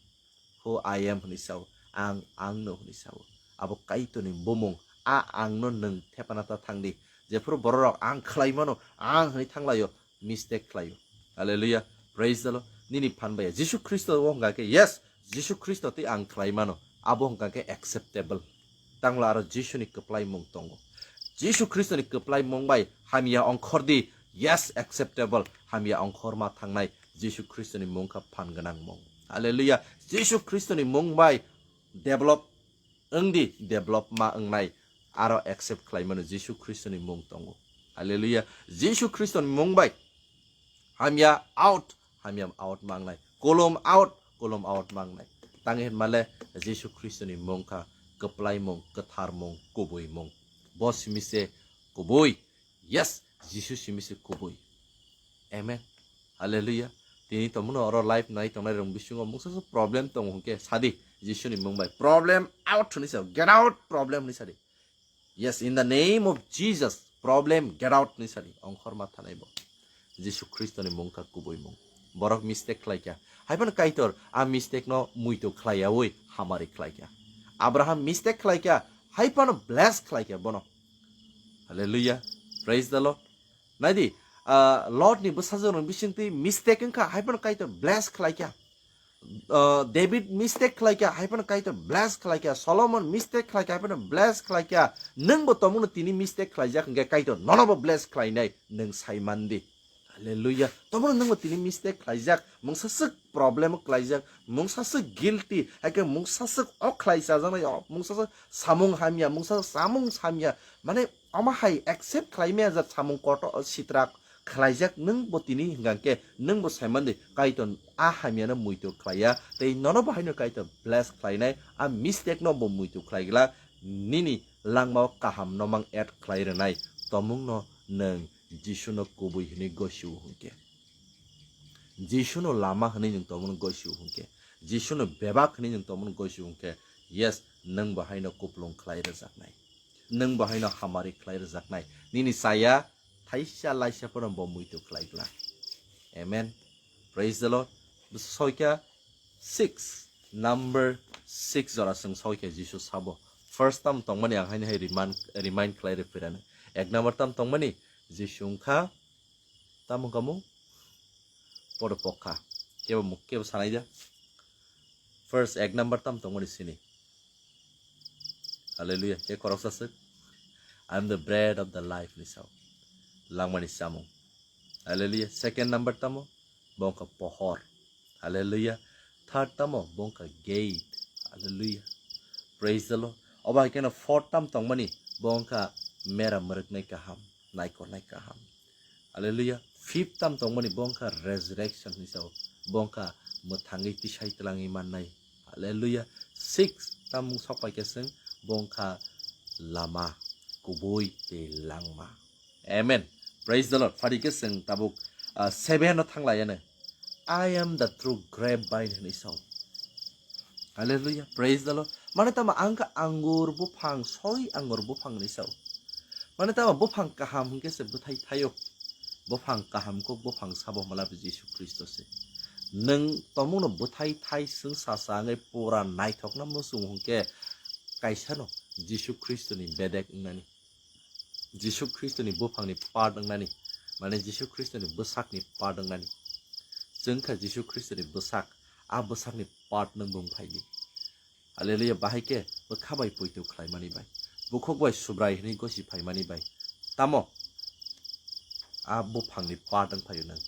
who I am hwnwi sao. Ang, ang no hwnwi sao. Abo Kaitorni bumung. A ang no nwng thepana ta thangdi. Jephuru bororok ang khlai mano, ang hwnwi thanglaio, mistake khlaio. Hallelujah. Praise the Lord. Nini phan baya Jisu Khristo o hwnkha khe, yes, Jisu Khristo tei ang khlai mano. Abo hwnkha khe acceptable. Tangla aro Jisuni kwplai mung tongo. Jisu Khristoni kwplai mung bai hamya ongkhor di, yes, acceptable. Hamya ongkhor ma thangnai Jisu Khristoni mung kha phan gwnang mung. Hallelujah. Jisu Khristoni mung bai develop wng di, develop ma wngnai, aro accept khlai mano Jisu Khristoni mung tongo. Hallelujah. Jisu Khristoni mung bai hamya out, hamya out ma wngnai. Kolom out, kolom out ma wngnai. Tang hinmale Jisu Khristoni mung kha kwplai mung, kwthar mung, kubui mung. Bo simi se kubui. Yes, Jisu simi se kubui. Amen. Hallelujah. Tini tomono oro live nai tongnai rong bisingo mungsa se problem tongo hwnkhe sadi Jisuni mung bai. Problem out hwnwi sa, get out problem hwnwi sadi. Yes, in the name of Jesus, problem get out hwnwi sadi. Ongkhor ma thanai bo. Jisu Khristoni mung kha kubui mung. Borok mistake khlai kha. Hai phano Kaitor a mistake no muitu khlai yaui hamari khlai kha. Abraham mistake khlai kha. Hai phano bless khlai kha bono. Hallelujah. Praise the Lord. Naidi, ah, Lot ni bwsajwk rok bisingtwi mistake wngkha, hai phano Kaitor bless khlai kha. Ah, David mistake khlai kha, hai phano Kaitor bless khlai kha. Solomon mistake khlai kha, hai phano bless khlai kha. Nwng bo tongmano tini mistake khlaijak hwnkhe Kaitor nono bo bless khlainai, nwng sai man di. Hallelujah. Tongmano nwng bo tini mistake khlaijak, mungsa swk problem khlaijak, mungsa swk guilty, hai khe mungsa swk o khlai chajaknai, o mungsa swk samung hamya, mungsa swk samung hamya. Mane, omo hai accept khlai maya jak samung kotor sitra khlaijak nwng bo tini hwnkha khe nwng bo sai man di Kaitor a hamya no muitu khlai ya tei nono bo haino Kaitor bless khlainai a mistake no bo muitu khlai glak nini langma o kaham no mang add khlai rwnai tomung no nwng Jisu no kubui hwnwi gosio hwnkhe. Jisu no lama hwnwi nwng tomung no gosio hwnkhe. Jisu no bebak hwnwi nwng tomung no gosio hwnkhe. Yes, nwng bo haino kuplung khlai rwjaknai. Nwng bo haino hamari khlai rwjaknai. Nini chaya thaisa laisa phano bo muitu khlai glak. Amen. Praise the Lord. Soikha six, number six jora chwng soikha Jisu sabo. First tam tongmani ang haino hai remind, remind khlai rw phirano. Ek number tam tongmani Jisu wngkha tamo wngkha mung? Podo pokha. Kebo muk, kebo sanai da. First ek number tam tongmani sini. Hallelujah. Ke koroksa suk. "I am the bread of the life" ni sao. Langmani samung. Hallelujah. Second number tamo? Bongka pohor. Hallelujah. Third tamo? Bongka gate. Hallelujah. Praise the Lord. Oba kena fourth tam tongmani? Bongka mera mrwknai kaham, naikornai kaham. Hallelujah. Fifth tam tongmani? Bongka resurrection ni sao. Bongka mwthangwi tisai twlangwi mannai. Hallelujah. Six, tamung sokpai khe chwng bongkha lama, kubui tei langma. Amen. Praise the Lord. Phari khe chwng tabuk, ah, seven no thanglaiyano. "I am the true grapevine" hwnwi sao. Hallelujah. Praise the Lord. Mane tamo ang kha angur buphang, soi angur buphang hwnwi sao. Mane tamo buphang kaham hwnkhe se bwthai thaio. Buphang kaham kok buphang sabo mala Jisu Khristo se. Nwng tomungno bwthai thai swng sasa wngwi pura naithokna muchung hwnkhe kaisano Jisu Khristoni bedek wngnani. Jisu Khristoni buphangni part wngnani. Mane Jisu Khristoni bwsakni part wngnani. Chwng kha Jisu Khristoni bwsak, a bwsakni part nwng bung phaidi. Hallelujah, bahai khe bwkha bai poito khlaimani bai, bukhuk bai subrai hwnwi gosi phaimani bai. Tamo? A buphangni part wng phaio nwng.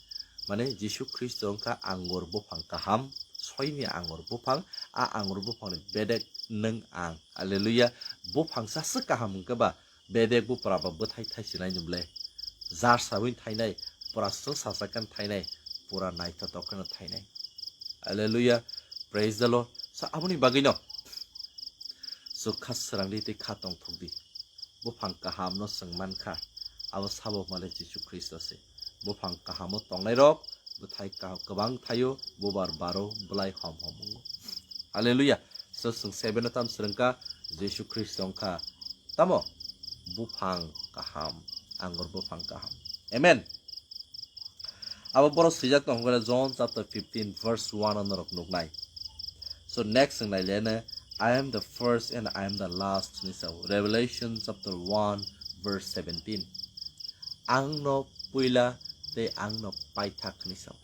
Mane Jisu Khristo wngkha angur buphang kaham, soini angur buphang, a angur buphangni bedek nwng ang. Hallelujah, buphang saswk kaham hwnkhe ba, bedek bupra ba bwthai thaisinai nw ble. Jar sawi thainai, pura swng sasak khe thainai, pura naithotok khe thainai. Hallelujah. Praise the Lord. So, aboni bagwi no. So, kha srang di tei kha tongthok di. Buphang kaham no chwng man kha. Abo sabo male Jisu Khristo se. Buphang kaham o tongnai rok, bwthai kaham kwbang thaio, bubar baro, bwlai hom hom wngo. Hallelujah. So, chwng seven no tam srwng kha, Jisu Khristo wngkha. Tamo? Buphang kaham. Angur buphang kaham. Amen. Abo borok swijak tong hwnkheno John chapter fifteen verse one o norok nuknai. So next wng nailene, "I am the first and I am the last" ni sao. Revelation chapter one verse seventeen. "Ang no puila tei ang no paithak" ni sao.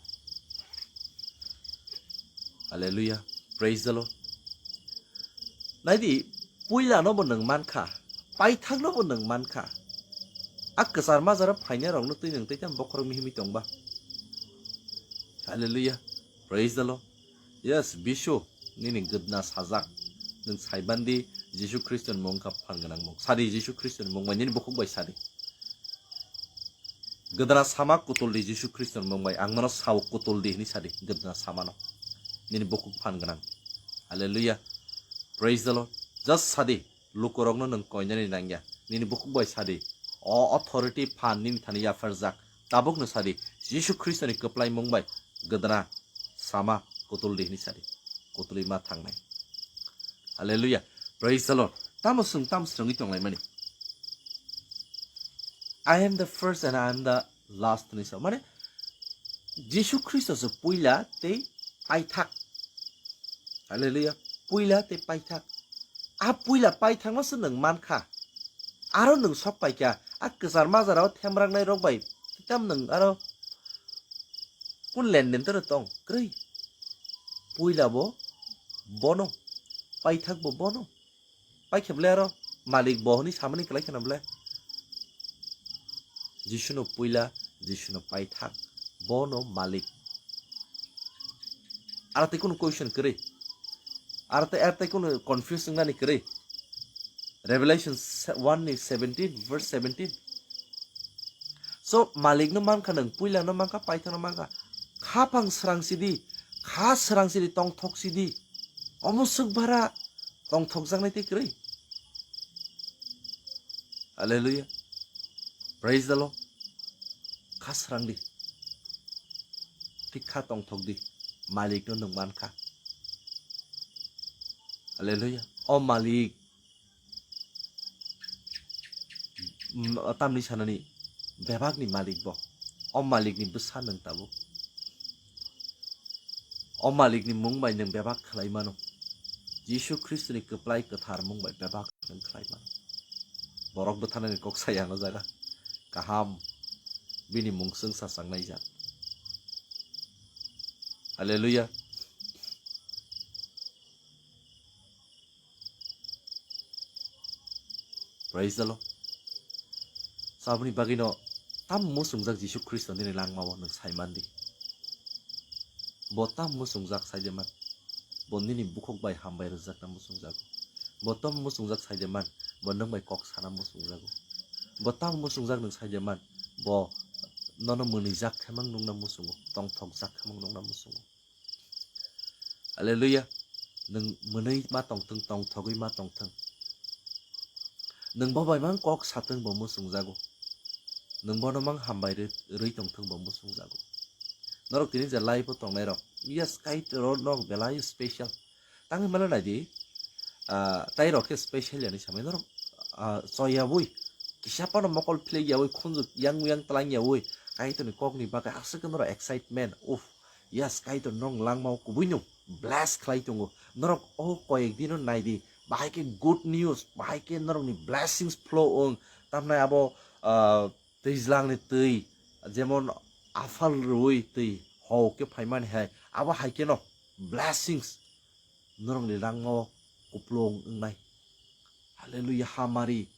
Hallelujah. Praise the Lord. Naidi, puila no bo nwng mankha, paithak no bo nwng mankha. A kwchar majaro phainai rok no twi nwng tei tam bokhorok mihimwi tongba. Hallelujah. Praise the Lord. Yes, Bishu, nini gwdna sajak. Nwng saibandi Jisu Khristo ni mung kha phan gwnang mung. Sadi Jisu Khristo ni mung bai, nini bukhuk bai sadi. Gwdna sama kutul di Jisu Khristo ni mung bai. Ang nono sao kutul di hwnwi sadi, gwdna samano. Nini bukhuk phan gwnang. Hallelujah. Praise the Lord. Just sadi, lukurokno nwng koinani nangya. Nini bukhuk bai sadi. O authority phan nini thani yapharjak. Tabukno sadi. Jisu Khristo ni kwplai mung bai gwdna sama kutul di hwnwi sadi. Kutulwi ma thangnai. Hallelujah. Praise the Lord. Tamo swng tam swrwngwi tonglaimani. "I am the first and I am the last" ni sao. Mane, Jisu Khristo se puila tei paithak. Hallelujah. Puila tei paithak. A puila paithak no se nwng mankha. Aro nwng sok paikha. A kwchar majara o themraknai rok bai. Tam nwng aro kun lenden toro tong. Kwrwi. Puila bo bono. Paithak bo bono. Paikhe bwle aro malik bo hwnwi samani kwlai kheno bwle. Jisuno puila, Jisuno paithak, bono malik. Aro tei kunu question kwrwi. Aro tei, aro tei kunu confuse wngnani kwrwi. Revelation se-, one ni seventeen, verse seventeen. So, malik no mankha nwng, puila no mankha, paithak no mankha. Khaphang srang sidi, kha srang sidi, tongthok sidi. Omo swk bara tongthokjaknai tei kwrwi. Hallelujah. Praise the Lord. Kha srang di. Thik kha tongthok di. Malik no nwng mankha. Hallelujah. O malik. Mm, tamni sanani bebakni malik bo. O malikni bwsa nwng tabuk. O malikni mung bai nwng bebak khlai mano. Jisu Khristoni kwplai kwthar mung bai bebak nwng khlai mano. Borok bwtharnani kok sai ang o jaga. Kaham. Bini mung swngsa changnaijak. Hallelujah. Praise the Lord. Saboni bagwino tam muchungjak Jisu Khristo nini langmao nwng sai mandi. Bo tam muchungjak sai de man. Bo nini bukhuk bai hambai rwjakna muchungjago. Bo tam muchungjak sai de man. Bo nwng bai kok sana muchungjago. Bo tam muchungjak nwng sai de man. Bo nono mwnwijak khemang nungna muchungo. Tongthokjak khemang nungna muchungo. Hallelujah. Nwng mwnwi ma tongthwng, tongthogwi ma tongthwng. Nwng bo bai mang kok sathwng bo muchungjago. Nwng bono mang hambai rwi, rwi tongthwng bo muchungjago. Norok tini je live o tongnai rok, yes, Kaitor nok belai special. Tangwi mano naidi, ah, tai rok khe special yani samai norok, ah, choyabwi, kisa phano mokol philek yawi, khunju yang yang tlang yawi, Kaitorni kokni bagwi aswk norok excitement, uff, yes, Kaitor nong langmao kubui nung bless khlai tongo. Norok o koyek dino naidi, bahai khe good news, bahai khe norokni blessings flow wng. Tamnai abo, ah, twijlangni twi, jemon aphal rwi twi hok khe phaimani hai, abo hai kheno blessings norokni langmao kuplung wngnai. Hallelujah, hamari.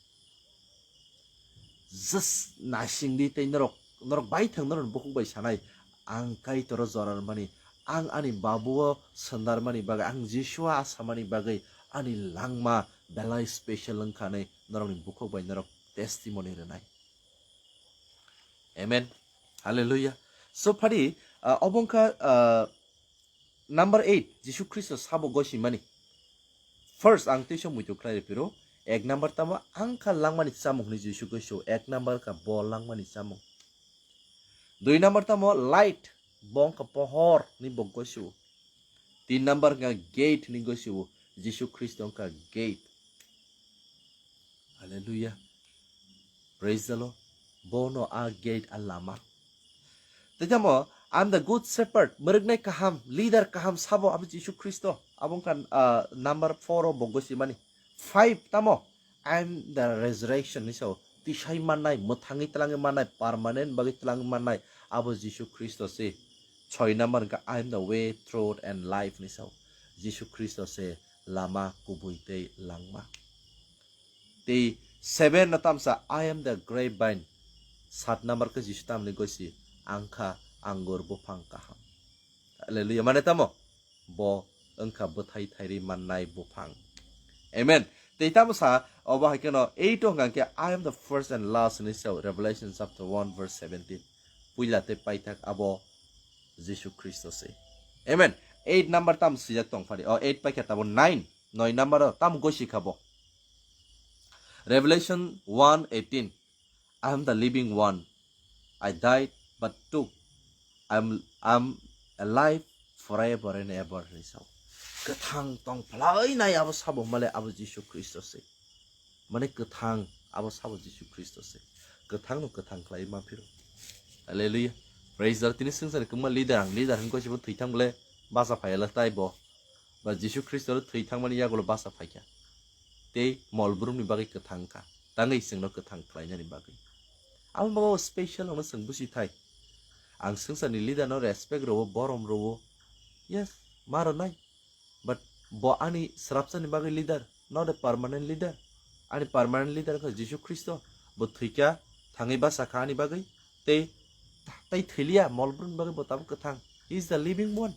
Just naisingdi tei norok, norok baithang norokni bukhuk bai sanai, ang Kaitoro jorarmani, ang ani Babuo sandarmani bagwi, ang Jisuo asamani bagwi ani langma belai special wngkha hinwi norokni bukhuk bai norok testimony rwnai. Amen. Hallelujah. So phadi, ah, obo wngkha, ah, number eight, Jisu Khristo sabo gosimani. First, ang teisa muitu khlai rw phiro, ek number tamo ang kha langmani chamung hinwi Jisu gosi o, ek number kha bo langmani chamung. Dui number tamo light, bo wngkha pohor hinwi bo gosi o. Tin number wngkha gate hinwi gosi o, Jisu Khristo wngkha gate. Hallelujah. Praise the Lord. Bono a gate a lama. Tei tamo, I'm the good shepherd, mwrwknai kaham, leader kaham sabo abo Jisu Khristo. Abo wngkha, ah, number four o bo gosimani. Five tamo, I'm the resurrection ni sao. Tisai mannai, mwthangwi twlangwi mannai, permanent bagwi twlangwi mannai, abo Jisu Khristo se. Choi number wngkha, I am the way, truth and life ni sao. Jisu Khristo se lama, kubui tei langma. Tei seven no tamsa, I am the grapevine. Sat number khe Jisu tamni gosi, ang kha angur buphang kaham. Hallelujah. Mane tamo? Bo wngkha bwthai thairi mannai buphang. Amen. Tei tamo sa, obo hai kheno eight o hwnkha khe, I am the first and last hinwi sao, Revelation chapter one verse seventeen. Puila tei paithak abo Jisu Khristo se. Amen. Eight number tam swijak tong phadi. O eight paikha tabo nine. Noi number o tam gosi kha bo. Revelation one eighteen. I am the living one. I died, but took. I'm, I'm alive forever and ever, hinwi sao. Kwthang tong phlainai abo sabo male abo Jisu Khristo se. Mane kwthang abo sabo Jisu Khristo se. Kwthang no kwthang khlai ma phiro. Hallelujah. Praise the Lord. Tini swngchar kwma leader, ang leader hinwi khe bo thwi thang bole basa phai la tai bo. Ba Jisu Khristo thwi thangmani yagulo basa phaikha. Tei mol brumni bagwi kwthang kha. Tangwi chwngno kwthang khlainani bagwi. Abo bago special wngno chwng busi thai. Ang swngcharni leader no respect rwo, borom rwo. Yes, ma rwnai. But bo ani srapsani bagwi leader, not a permanent leader. Ani permanent leader kha Jisu Khristo. Bo thwikha, thangwi basa kha ani bagwi. Tei, tei thwiliya, mol brumni bagwi bo tabuk kwthang. He is the living one.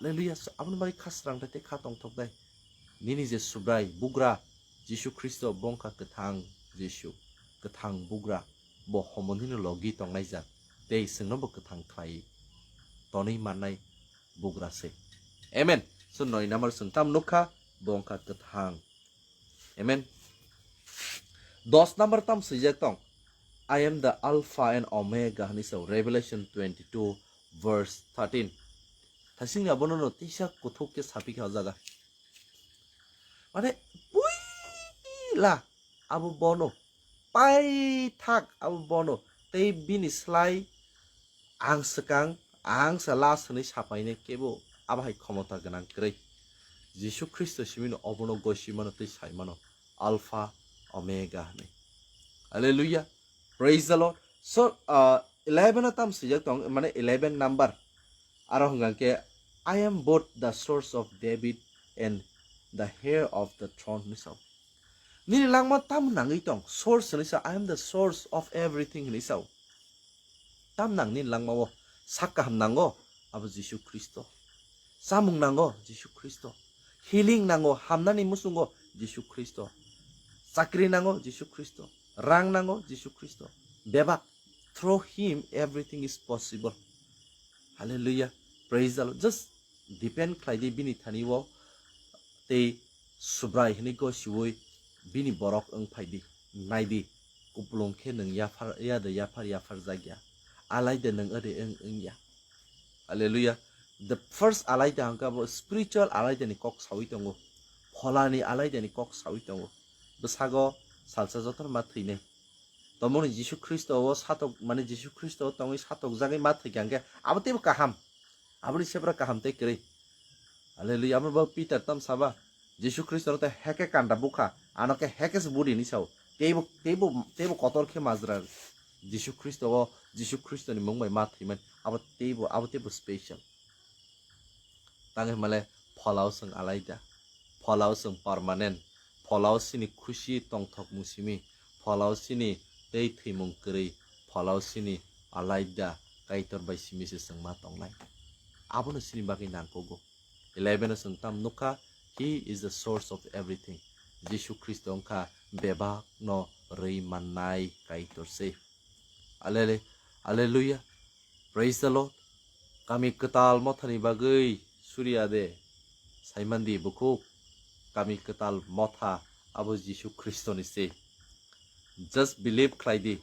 Hallelujah. So, aboni bagwi kha srang dai tei kha tongthok dai. Nini je Subrai, Bugra, Jisu Khristo bo wngkha kwthang Jisu, kwthang Bugra. Bo homonino logi tongnai jak. Tei chwngno bo kwthang khlai tonwi mannai Bugra se. Amen. So, noi number chwng tam nukha, bo wngkha kwthang. Amen. Dos number tam swijak tong. I am the Alpha and Omega hinwi sao Revelation twenty-two verse thirteen. Thasingni abono no tisa kuthuk khe sapikha o jaga. Mane puila abo bono, paithak abo bono, tei bini slai ang swkang, ang sa last hinwi sapainai kebo abo hai khomota gwnang kwrwi. Jisu Khristo simino obono gosi mano tei sai mano. Alpha, Omega hinwi. Hallelujah. Praise the Lord. So, uh, eleven o tam swijak tong, mane eleven number. Aro hwnkha khe, I am both the source of David and the heir of the throne hinwi sao. Nini langma tam nangwi tong, source hinwi sa, "I am the source of everything," hinwi sao. Tam nang nini langmao, sak kaham nango, abo Jisu Khristo. Chamung nango, Jisu Khristo. Healing nango, hamnani muchungo, Jisu Khristo. Chakri nango, Jisu Khristo. Rang nango, Jisu Khristo. Bebak, through him everything is possible. Hallelujah. Praise the Lord. Just depend khlai di bini thani o, tei Subrai hinwi gosiwi bini borok wng phai di. Nai di, kupulung khe nwng yaphar, ya de yaphar, yaphar jak ya. Alai de nwng ode wng, wng ya. Hallelujah. The first alaida hwnkhe abo spiritual alaidani kok sawi tongo. Pholani alaidani kok sawi tongo. Bwsago salsa jotono ma thwinai. Tomoni Jisu Khristo o satok, mane Jisu Khristo o tongwi satokjagwi ma thwikha hwnkhe abo teibo kaham. Aboni sebra kaham tei kwrwi. Hallelujah. Amo bo Peter tam saba, Jisu Khristo no tei heke kanda bukha, ano khe heke se budi hinwi sao. Teibo, teibo, teibo kotor khe majra Jisu Khristo o, Jisu Khristo ni mung bai ma thwimani. Abo teibo, abo teibo special. Tangwi hwnmale pholao chwng alaida, pholao chwng permanent, pholao chini khusi tongthokmung simi, pholao chini tei thwimung kwrwi, pholao chini alaida Kaitor bai simi se chwng ma tongnai. Abono chini bagwi nangkukgo. Eleven o chwng tam nukha, "He is the source of everything." Jisu Khristo wngkha bebak no rwi mannai Kaitor se. Alele-, Hallelujah. Praise the Lord. Kami kwtal mothani bagwi suriya de. Saimandi bukhuk. Kami kwtal motha abo Jisu Khristo ni se. Just believe khlai di.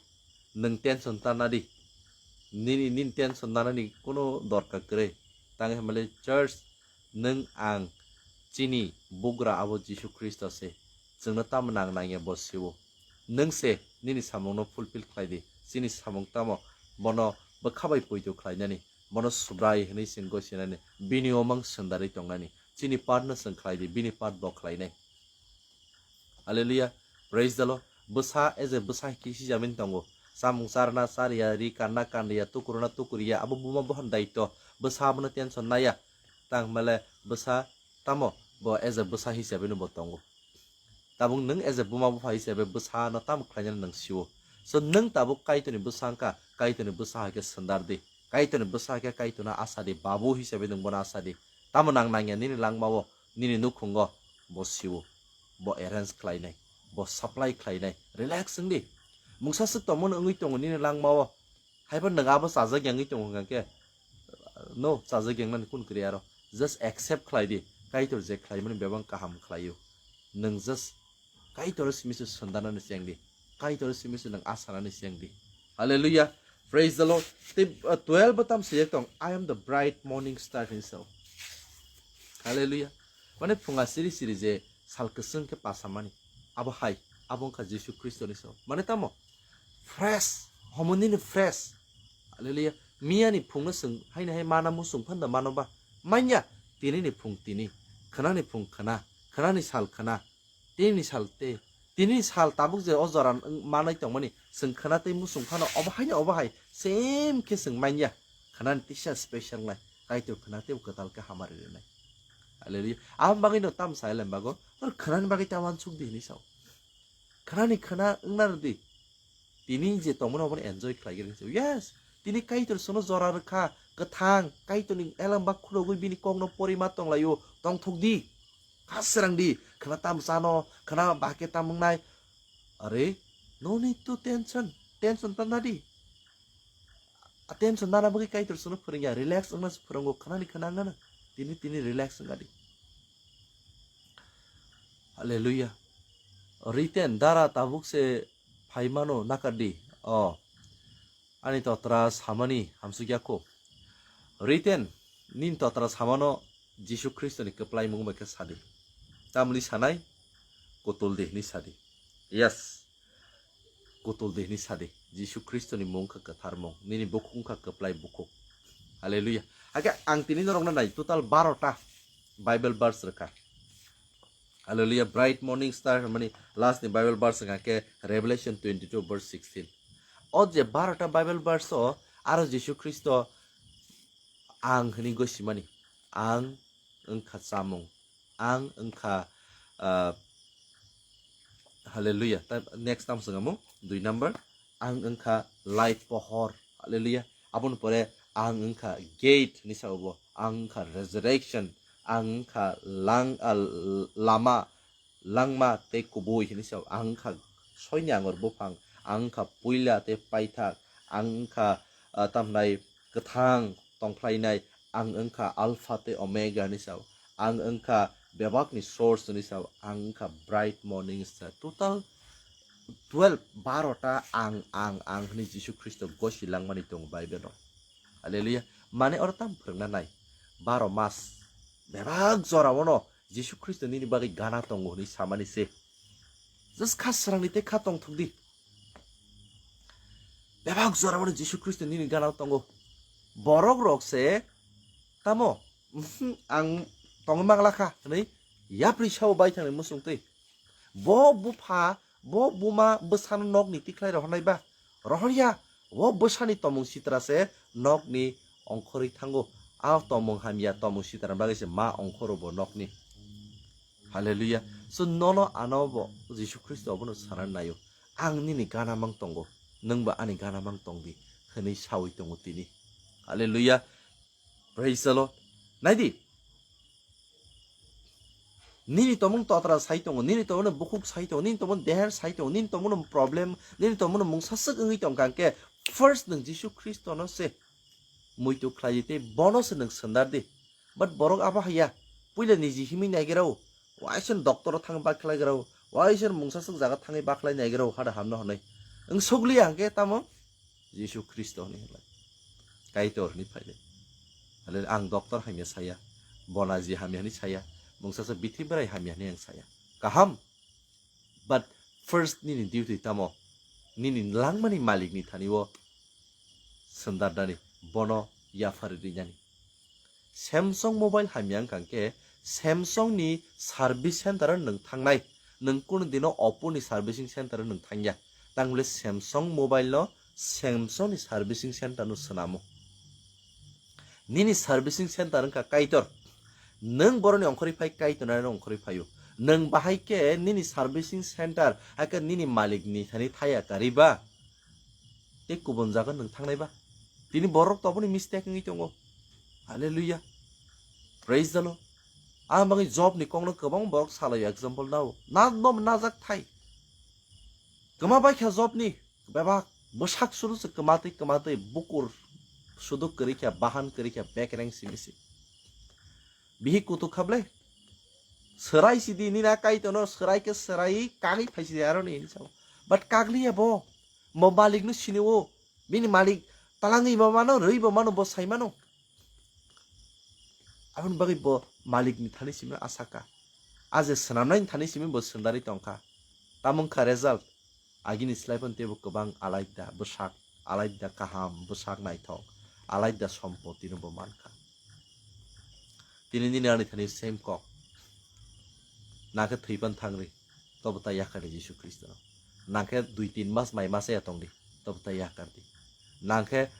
Nwng tension ta na di. Nini, nini tension nanani kuno dorkar kwrwi. Tang hwnmale church, nwng ang chini bugra abo Jisu Khristo se. Chwngno tamo nang nangya bo siwo. Nwng se nini samungno fulfill khlai di. Chini samung tamo bono bwkha bai poito khlainani. Bono Subrai hwnwi sin gosinani. Bini omang sendari tongnani. Chini part no chwng khlai di. Bini part bo khlainai. Hallelujah. Praise the Lord. Bwsa as a bwsa kisi jamin tongo. Samung charna chariya, ri kanna kanriya, tukuruna tukuriya. Abo buma bohan daito. Bwsa abono tension naya. Tang male bwsa tamo bo as a bwsa hisabe no bo tongo. Tabuk nwng as a buma bupha hisabe bwsa no tamo khlainani nwng siwo. So nwng tabuk Kaitorni bwsa wngkha, Kaitorni bwsa hai khe sendar di. Kaitorni bwsa hai khe Kaitorno asa di, babu hisabe nwng bono asa di. Tamo nang nangya nini langmao, nini nukhungo bo siwo. Bo arrange khlainai, bo supply khlainai. Relax wng di. Mungsa swk tongmani wngwi tongo nini langmao. Haiba nwng abo chajak yangwi tongo hwnkha khe, no, chajak yangnani kun kwrwi aro. Just accept khlai di. Kaitor je khlaimani bebak kaham khlaio. Nwng just Kaitor simi se sondanani cheng di. Kaitor simi se nwng asanani cheng di. Hallelujah. Praise the Lord. Tei, uh, twelve bo tam sijak tong, "I am the bright morning star" hinwi sao. Hallelujah. Mane phunga siri siri je sal kwchwng khe pasamani. Abo hai, abo wngkha Jisu Khristo ni sao. Mane tamo? Fresh, homo nini fresh. Hallelujah. Miyani phungno chwng haino hai mana muchung phanda mano ba? Manya, tinini phung tini, khwnani phung khwna, khwnani sal khwna, tinini sal te, tinini sal tabuk je o jora wng manai tongmani, chwng khwna tei muchung phano obo haino obo hai same khe chwng manya. Khwnani tisa special nai, Kaitor khwna tei kwtal khe hamari rwnai. Hallelujah. Aboni bagwi no tam sai lembago, tor khwnani bagwi ta uansuk di hinwi sao. Khwnani khwna wngna rwdi. Tini je tongmani obono enjoy khlai gini. Yes, tini Kaitor sono jora rwkha, kwthang, Kaitorni elem bak khulogwi bini kokno porima tonglaio, tongthok di. Kha srang di, khwna tam chano, khwna bahai khe tam wngnai. Are, no need to tension, tension ta na di. A tension nana bagwi Kaitor sono phwrwngya, relax wngna se phwrwngo, khwnani khwna wngna na. Tini, tini relax wngna di. Hallelujah. Written dara tabuk se phaimano nakardi. O. Ani totra samani hamsukya kho. Written nini totra samano Jisu Khristo ni kwplai mung bai khe sadi. Tamni sanai kutul di hini sadi. Yes. Kutul di hini sadi. Jisu Khristo ni mung kha kwthar mung. Nini bukhuk kha kwplai bukhuk. Hallelujah. Age ang tini norok na nai total barota Bible verse rwkha. Hallelujah. Bright morning star mani last ni Bible verse wngkha khe Revelation twenty-two verse sixteen. O je barota Bible verse o aro Jisu Khristo ang hini gosimani. Ang wngkha chamung. Ang wngkha, ah, Hallelujah. Ta-, next tam swnamo, dui number. Ang wngkha light pohor. Hallelujah. Aboni pore ang wngkha gate hinwi sao bo. Ang wngkha resurrection. Ang wngkha lang-, ah, lama, langma tei kubui hinwi sao. Ang wngkha soini angor buphang. Ang wngkha puila tei paithak. Ang wngkha, ah, tamhnai kwthang tongphlainai. Ang wngkha Alpha tei Omega hinwi sao. Ang wngkha bebakni source hinwi sao. Ang wngkha bright morning star. Total twelve, baro ta ang, ang, ang hinwi Jisu Khristo gosi langmani tongo Bible-o. Hallelujah. Mane oro tam phwrwngna nai. Baro mas. Bebak jora-ono Jisu Khristo nini bagwi gana tongo hinwi samani se. Just kha srangni tei kha tongthokdi. Bebak jora-ono Jisu Khristo nini gana tongo. Borok rok se tamo, "Mhm, ang tongwi mangla kha," hinwi yapri sao bai thangni muchung twi. Bo bupha, bo buma bwsano nokni tikhlai rohornai ba? Rohorya, bo bwsani tomung sitra se nokni ongkhorwi thango. A tomung hamya, tomung sitra bagwi se ma ongkhoro bo nokni. Hallelujah. So nono ano bo Jisu Khristo abono sanani naio. "Ang nini gana mang tongo, nwng bo ani gana mang tongdi," hinwi sawi tongo tini. Hallelujah. Praise the Lord. Naidi. Nini tomung totra sai tongo, nini tomung bukhuk sai tongo, nini tomung deher sai tongo, nini tomung problem, nini tomung mungsa swk wngwi tong kha, hwnkhe first nwng Jisu Khristo no se muitu khlai di tei bono se nwng sendar di. But borok abo haiya, puila niji himwi naigra o, waisa doctor o thangwi bakhlai gra o, waisa mungsa swk jaga thangwi bakhlai naigra o, hada hamno hwnwi. Wng sogli hwnkhe tamo Jisu Khristo hwnwi hwnlai. Kaitor hwnwi phailai. Hale ang doctor hamya saya, bonaji hamya hwnwi saya, mungsa swk bithi bwrai hamya hwnwi ang saya. Kaham. But first nini duty tamo? Nini langmani malikni thani o sendardani, bono yaphari rinani. Samsung mobile hamya wngkha khe Samsung ni service center o nwng thangnai, nwng kunu dino Oppo ni servicing center o nwng thangya. Tang bole Samsung mobile no Samsung ni servicing center no swnamo. Nini servicing center wngkha Kaitor. Nwng boroni ongkhorwi phai, Kaitor nani ongkhorwi phaio. Nwng bahai khe nini servicing center, hai khe nini malik ni thani thaya kariba? Tei kubun jaga nwng thangnai ba? Tini borok toboni mistake wngwi tongo. Hallelujah. Praise the Lord. Ang bagwi Job ni kokno kwbang borok salaio, example nao. Na, no, najak thai. Kwma bai kha Job ni, bebak, bwsak suru se kwmatwi kwmatwi bukur sudu kwrwi kha, bahan kwrwi kha, bekereng simi si. Bihi kutuk kha ble. Swrai sidi nina Kaitor no swrai khe swrai kagwi phai sidi aro ni hinwi sao. But kagliya bo, mo malik no sini o, bini malik talangwi bo mano, rwi bo mano, bo sai mano. Aboni bagwi bo malik ni thani simi asaka. A je swnamnai ni thani simi bo swndari tongkha. Tamung kha result. Agini slai phano teibo kwbang alaida bwsak, alaida kaham, bwsak naithok, alaida sompotino bo mankha. Tini nini ani thani same kok. Nangkhe thwi pan thangri, tobo ta yakardi Jisu Khristono. Nangkhe dui tin mas mai masa ya tongdi, tobo ta yakardi. Nangkhe,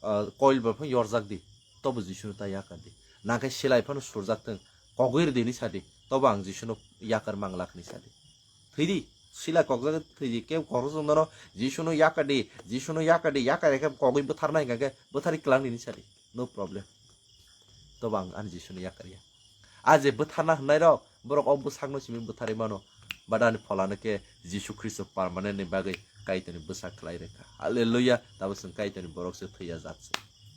ah, koil bai phano yorjakdi, tobo Jisuno ta yakardi. Nangkhe silai phano surjak thung, kogwi rwdi hinwi sadi, tobo ang Jisuno yakar manglak hinwi sadi. Thwidi, sila kokjagwi thwidi, kebo kokrok chwng nono Jisuno yakadi, Jisuno yakadi, yakadi khe kogwi bwtharna hinkha khe bwtharwi kwlangdi hinwi sadi. No problem. Tobo ang ani Jisuno yakarya. A je bwtharna hwnnairok, borok o bwsakno simi bwtharwi mano. But ani pholano khe Jisu Khristo permanent ni bagwi Kaitorni bwsak khlai rwkha. Hallelujah. Tabo chwng Kaitorni borok se thwiya jat se.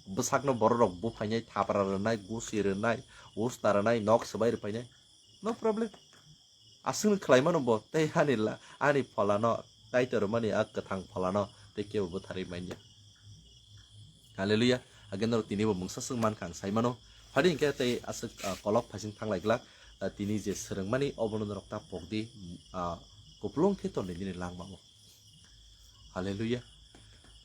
Bwsakno bororok buphainai, thapra rwnai, gusi rwnai, usta rwnai, nok swbai rwphainai. No problem. Aswkno khlai mano bo tei ani la, ani pholano, Kaitor mani a kwthang pholano tei kebo bwtharwi manya. Hallelujah. Again, norok tini bo mungsa swk mankha ang sai mano. Phadi hinkhe tei aswk, ah, kolok phaising thanglai glak. Ah, tini je swrwngmani obono norok ta pokdi, ah, kupulung khe tongdi nini langmao. Hallelujah.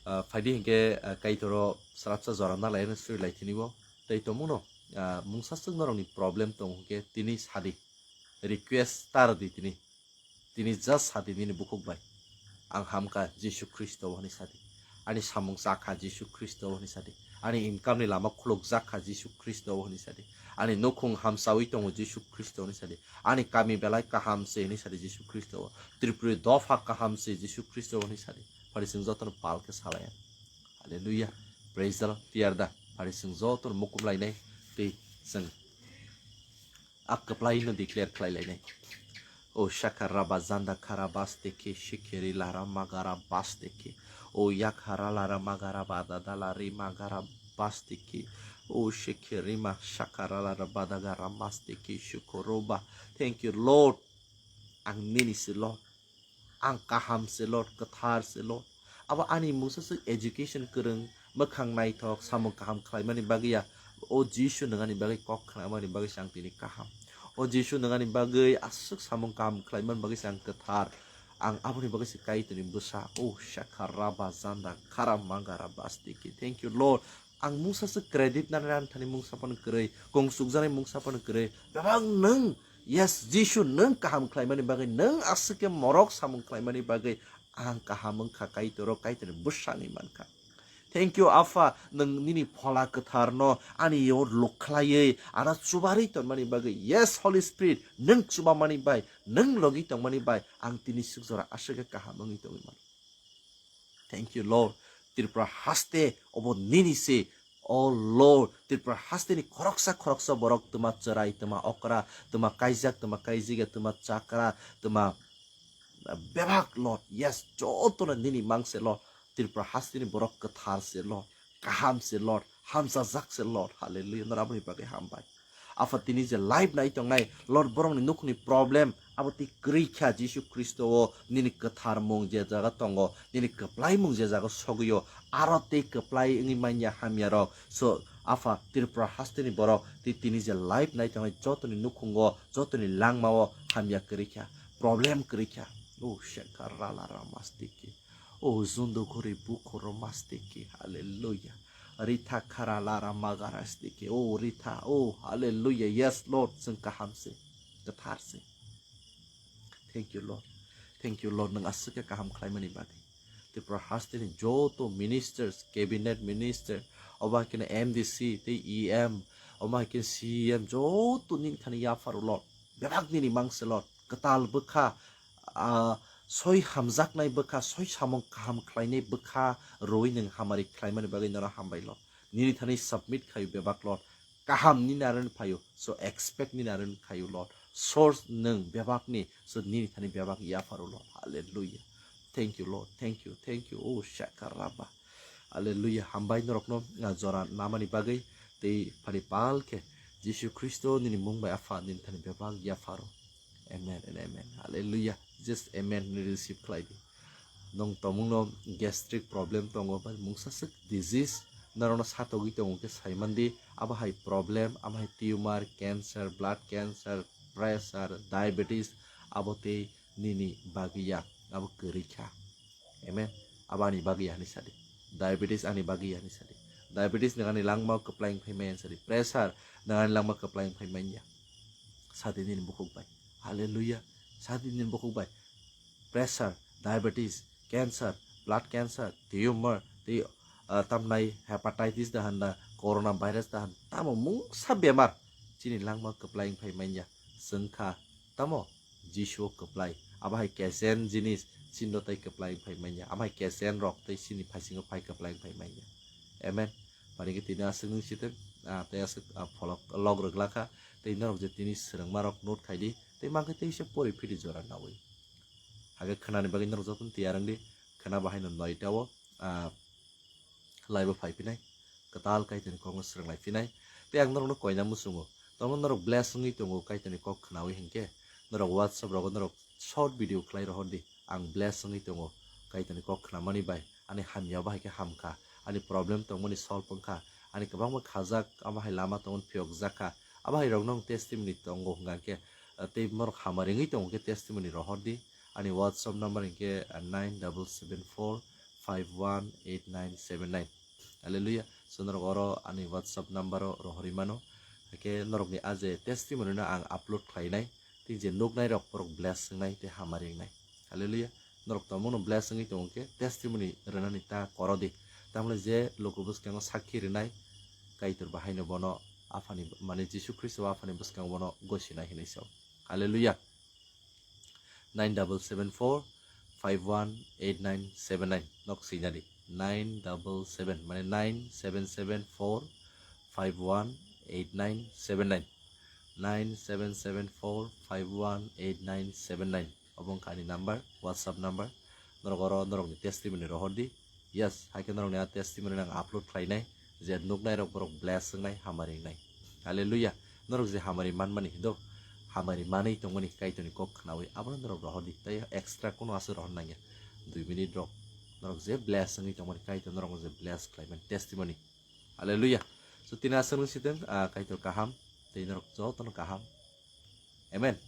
Ah, phaidi hinkhe, ah, Kaitoro srapsa jora nalaino suri lai tini bo. Tei tongmungno, ah, mungsa swk norokni problem tongo hinkhe tini sadi. Request ta rwdi tini. Tini just sadi nini bukhuk bai. Ang hamkha Jisu Khristo hwnwi sadi. Ani samung chakha Jisu Khristo hwnwi sadi. Ani income ni lama khulukjakha Jisu Khristo hwnwi sadi. Ani nukhung hamsawi tongo Jisu Khristo hwnwi sadi. Ani kami belai kaham se hwnwi sadi Jisu Khristo o. Tripuri dopha kaham se Jisu Khristo hwnwi sadi. Phari chwng jotono pal khe salaya. Hallelujah. Praise the Lord. Tiyar da. Phari chwng jotono mukum lainai tei chwng a kwplai no declare khlai lainai. O shakara bazanda kara basteke shikeri lara magara basteke. O yakara lara magara badada lari magara basteke. O shikeri ma shakara lara badagara masteke shukoroba. Thank you, Lord. Ang nini se, Lord. Ang kaham se, Lord, kwthar se, Lord. Abo ani mungsa swk education kwrwng, mwkhang naithok, samung kaham khlaimani bagwi ya. O Jisu, nwng ani bagwi kok khnamani bagwi se ang tini kaham. O Jisu, nwng ani bagwi aswk samung kaham khlaimani bagwi se ang kwthar. Ang aboni bagwi se Kaitorni bwsa. O shakha raba zanda kharam mangara bastiki. Thank you, Lord. Ang mungsa swk credit nani ran thani mungsa phano kwrwi. Kung sukjaknai mungsa phano kwrwi. Bebak nwng Yes, Jisu, nwng kaham khlaimani bagwi, nwng aswk khe morok samung khlaimani bagwi ang kaham wngkha, Kaitor o Kaitorni bwsangwi mankha. Thank you, Apha, nwng nini Phola Kwtharno ani o luk khlaiwi, ano chubarwi tonmani bagwi. Yes, Holy Spirit, nwng chubamani bai, nwng logi tongmani bai, ang tini swk jora aswk khe kaham wngwi tongwi mano. Thank you, Lord. Tripura haste obo nini se. Oh Lord, Tripura haste ni khoroksa khoroksa borok twma chwrai, twma okra, twma kaijak, twma kaijiga, twma chakra, twma, uh, bebak, Lord. Yes, joto no nini mangse, Lord. Tripura haste ni borok kwthar se, Lord. Kaham se, Lord. Hamsajak se, Lord. Hallelujah. Nora aboni bagwi hambai. Apha tini je live nai tongnai, Lord, borokni nukhungni problem, abo tei kwrwi kha Jisu Khristo o nini kwthar mung je jaga tongo, nini kwplai mung je jaga sogwi o, aro tei kwplai wngwi manya hamya rok. So, Apha, Tripura hasteni borok tei tini je live nai tongnai jotoni nukhungo, jotoni langmao hamya kwrwi kha, problem kwrwi kha. O shekar rala ramastiki. O zundo khori bukhoro mastiki. Hallelujah. Ritha khara lara magara stiki. O Ritha. O hallelujah. Yes, Lord. Chwng kaham se. Kwthar se. Thank you, Lord. Thank you, Lord. Nwng aswk khe kaham khlaimani bagwi. Tripura hasteni joto ministers, cabinet minister, obo hai kheno M D C, tei E M, obo hai kheno C E M, joto nini thani yapharo, Lord. Bebak nini mangse, Lord. Kwtal bwkha, ah, soi hamjaknai bwkha, soi samung kaham khlainai bwkha rwui nwng hamari khlaimani bagwi nono hambai, Lord. Nini thani submit khaio bebak, Lord. Kaham nini aro ni phaio, so expect nini aro ni khaio, Lord. Source nwng bebakni, so nini thani bebak yapharo, Lord. Hallelujah. Thank you, Lord. Thank you, thank you. Oh, Shakaraba. Hallelujah. Hambai norokno, ah, jora namani bagwi tei phani pal khe Jisu Khristo nini mung bai Apha nini thani bebak yapharo. Amen and amen. Hallelujah. Just amen ni receive khlai di. Nwng tongmungno gastric problem tongo, ba mungsa swk disease norokno satogwi tongo khe saiman di. Abo hai problem, abo hai tumor, cancer, blood cancer, pressure, diabetes, abo tei nini bagwi ya, abo kwrwi kha. Amen. Abo ani bagwi ya hinwi sadi. Diabetes ani bagwi ya hinwi sadi. Diabetes nwng ani langmao kwplai wng phai maya hinwi sadi. Pressure nwng ani langmao kwplai wng phai manya. Sadi nini bukhuk bai. Hallelujah. Sadi nini bukhuk bai. Pressure, diabetes, cancer, blood cancer, tumor, tei, ah, tamnai hepatitis da handa, corona virus da handa, tamo mungsa bemar chini langmao kwplai wng phai manya. Chwng kha tamo Jisu o kwplai. Abo hai kesen jinis chini no tei kwplai wng phai manya. Abo hai kesen rok tei chini phaisingo phai kwplai wng phai manya. Amen. Mani khe tini aswk nwng sitwng, ah, tei aswk, ah, pholok log rwgla kha. Tei norok je tini swrwngma rok note khai di. Tei mankhe tei se pori phidi jora nawi. Hakhe khwnani bagwi norok jotono tiyar wng di. Khwna bo haino noita o, ah, live o phai phinai. Kwtal Kaitorni kokno swrwng lai phinai. Tei ang norokno koina muchungo. Tamo norok bless wngwi tongo Kaitorni kok khwnawi hinkhe. Norok WhatsApp rogo norok short video khlai rohor di. Ang bless wngwi tongo Kaitorni kok khnamani bai. Ani hamya bahai khe hamkha. Ani problem tongmani solve wngkha. Ani kwbangma khajak abo hai lama tongmani phiyokjak kha. Abo hai rokno ang testimony tongo hwnkha khe, ah, tei borok hamari wngwi tongo khe testimony rohor di. Ani WhatsApp number hinkhe, ah, nine double seven four five one eight nine seven nine. Hallelujah. So norok oro ani WhatsApp number o rohorwi mano. Hakhe norokni a je testimony no ang upload khlainai. Tei je nuknai rok borok bless wngnai tei hamari wngnai. Hallelujah. Norok tongmungno bless wngwi tongo khe testimony rwnani ta koro di. Tamle je luku bwskango sakhi rwnai Kaitor bahaino bono Aphani, mane Jisu Khristo Aphani bwskango bono gosinai hinwi sao. Hallelujah. Nine double seven four five one eight nine seven nine. Nok sinadi. Nine double seven, mane nine seven seven four five one eight nine seven nine. Nine seven seven four five one eight nine seven nine. Obo wngkha ani number, WhatsApp number. Norok oro norokni testimony rohordi. Yes, haikhe norokni a testimony nang upload khlainai, je nuknairok borok bless wngnai, hamari wngnai. Hallelujah. Norok je hamari manmani hindo, hamari manwi tongmani Kaitorni kok khnawi abono norok rohordi. Tai extra kuno aswk rohor nangya. Dui minute rok norok je bless wngwi tongmani Kaitor norokno je bless khlaimani testimony. Hallelujah. So tini aswk wng sitwng, ah, Kaitor kaham, tei norok jotono kaham. Amen.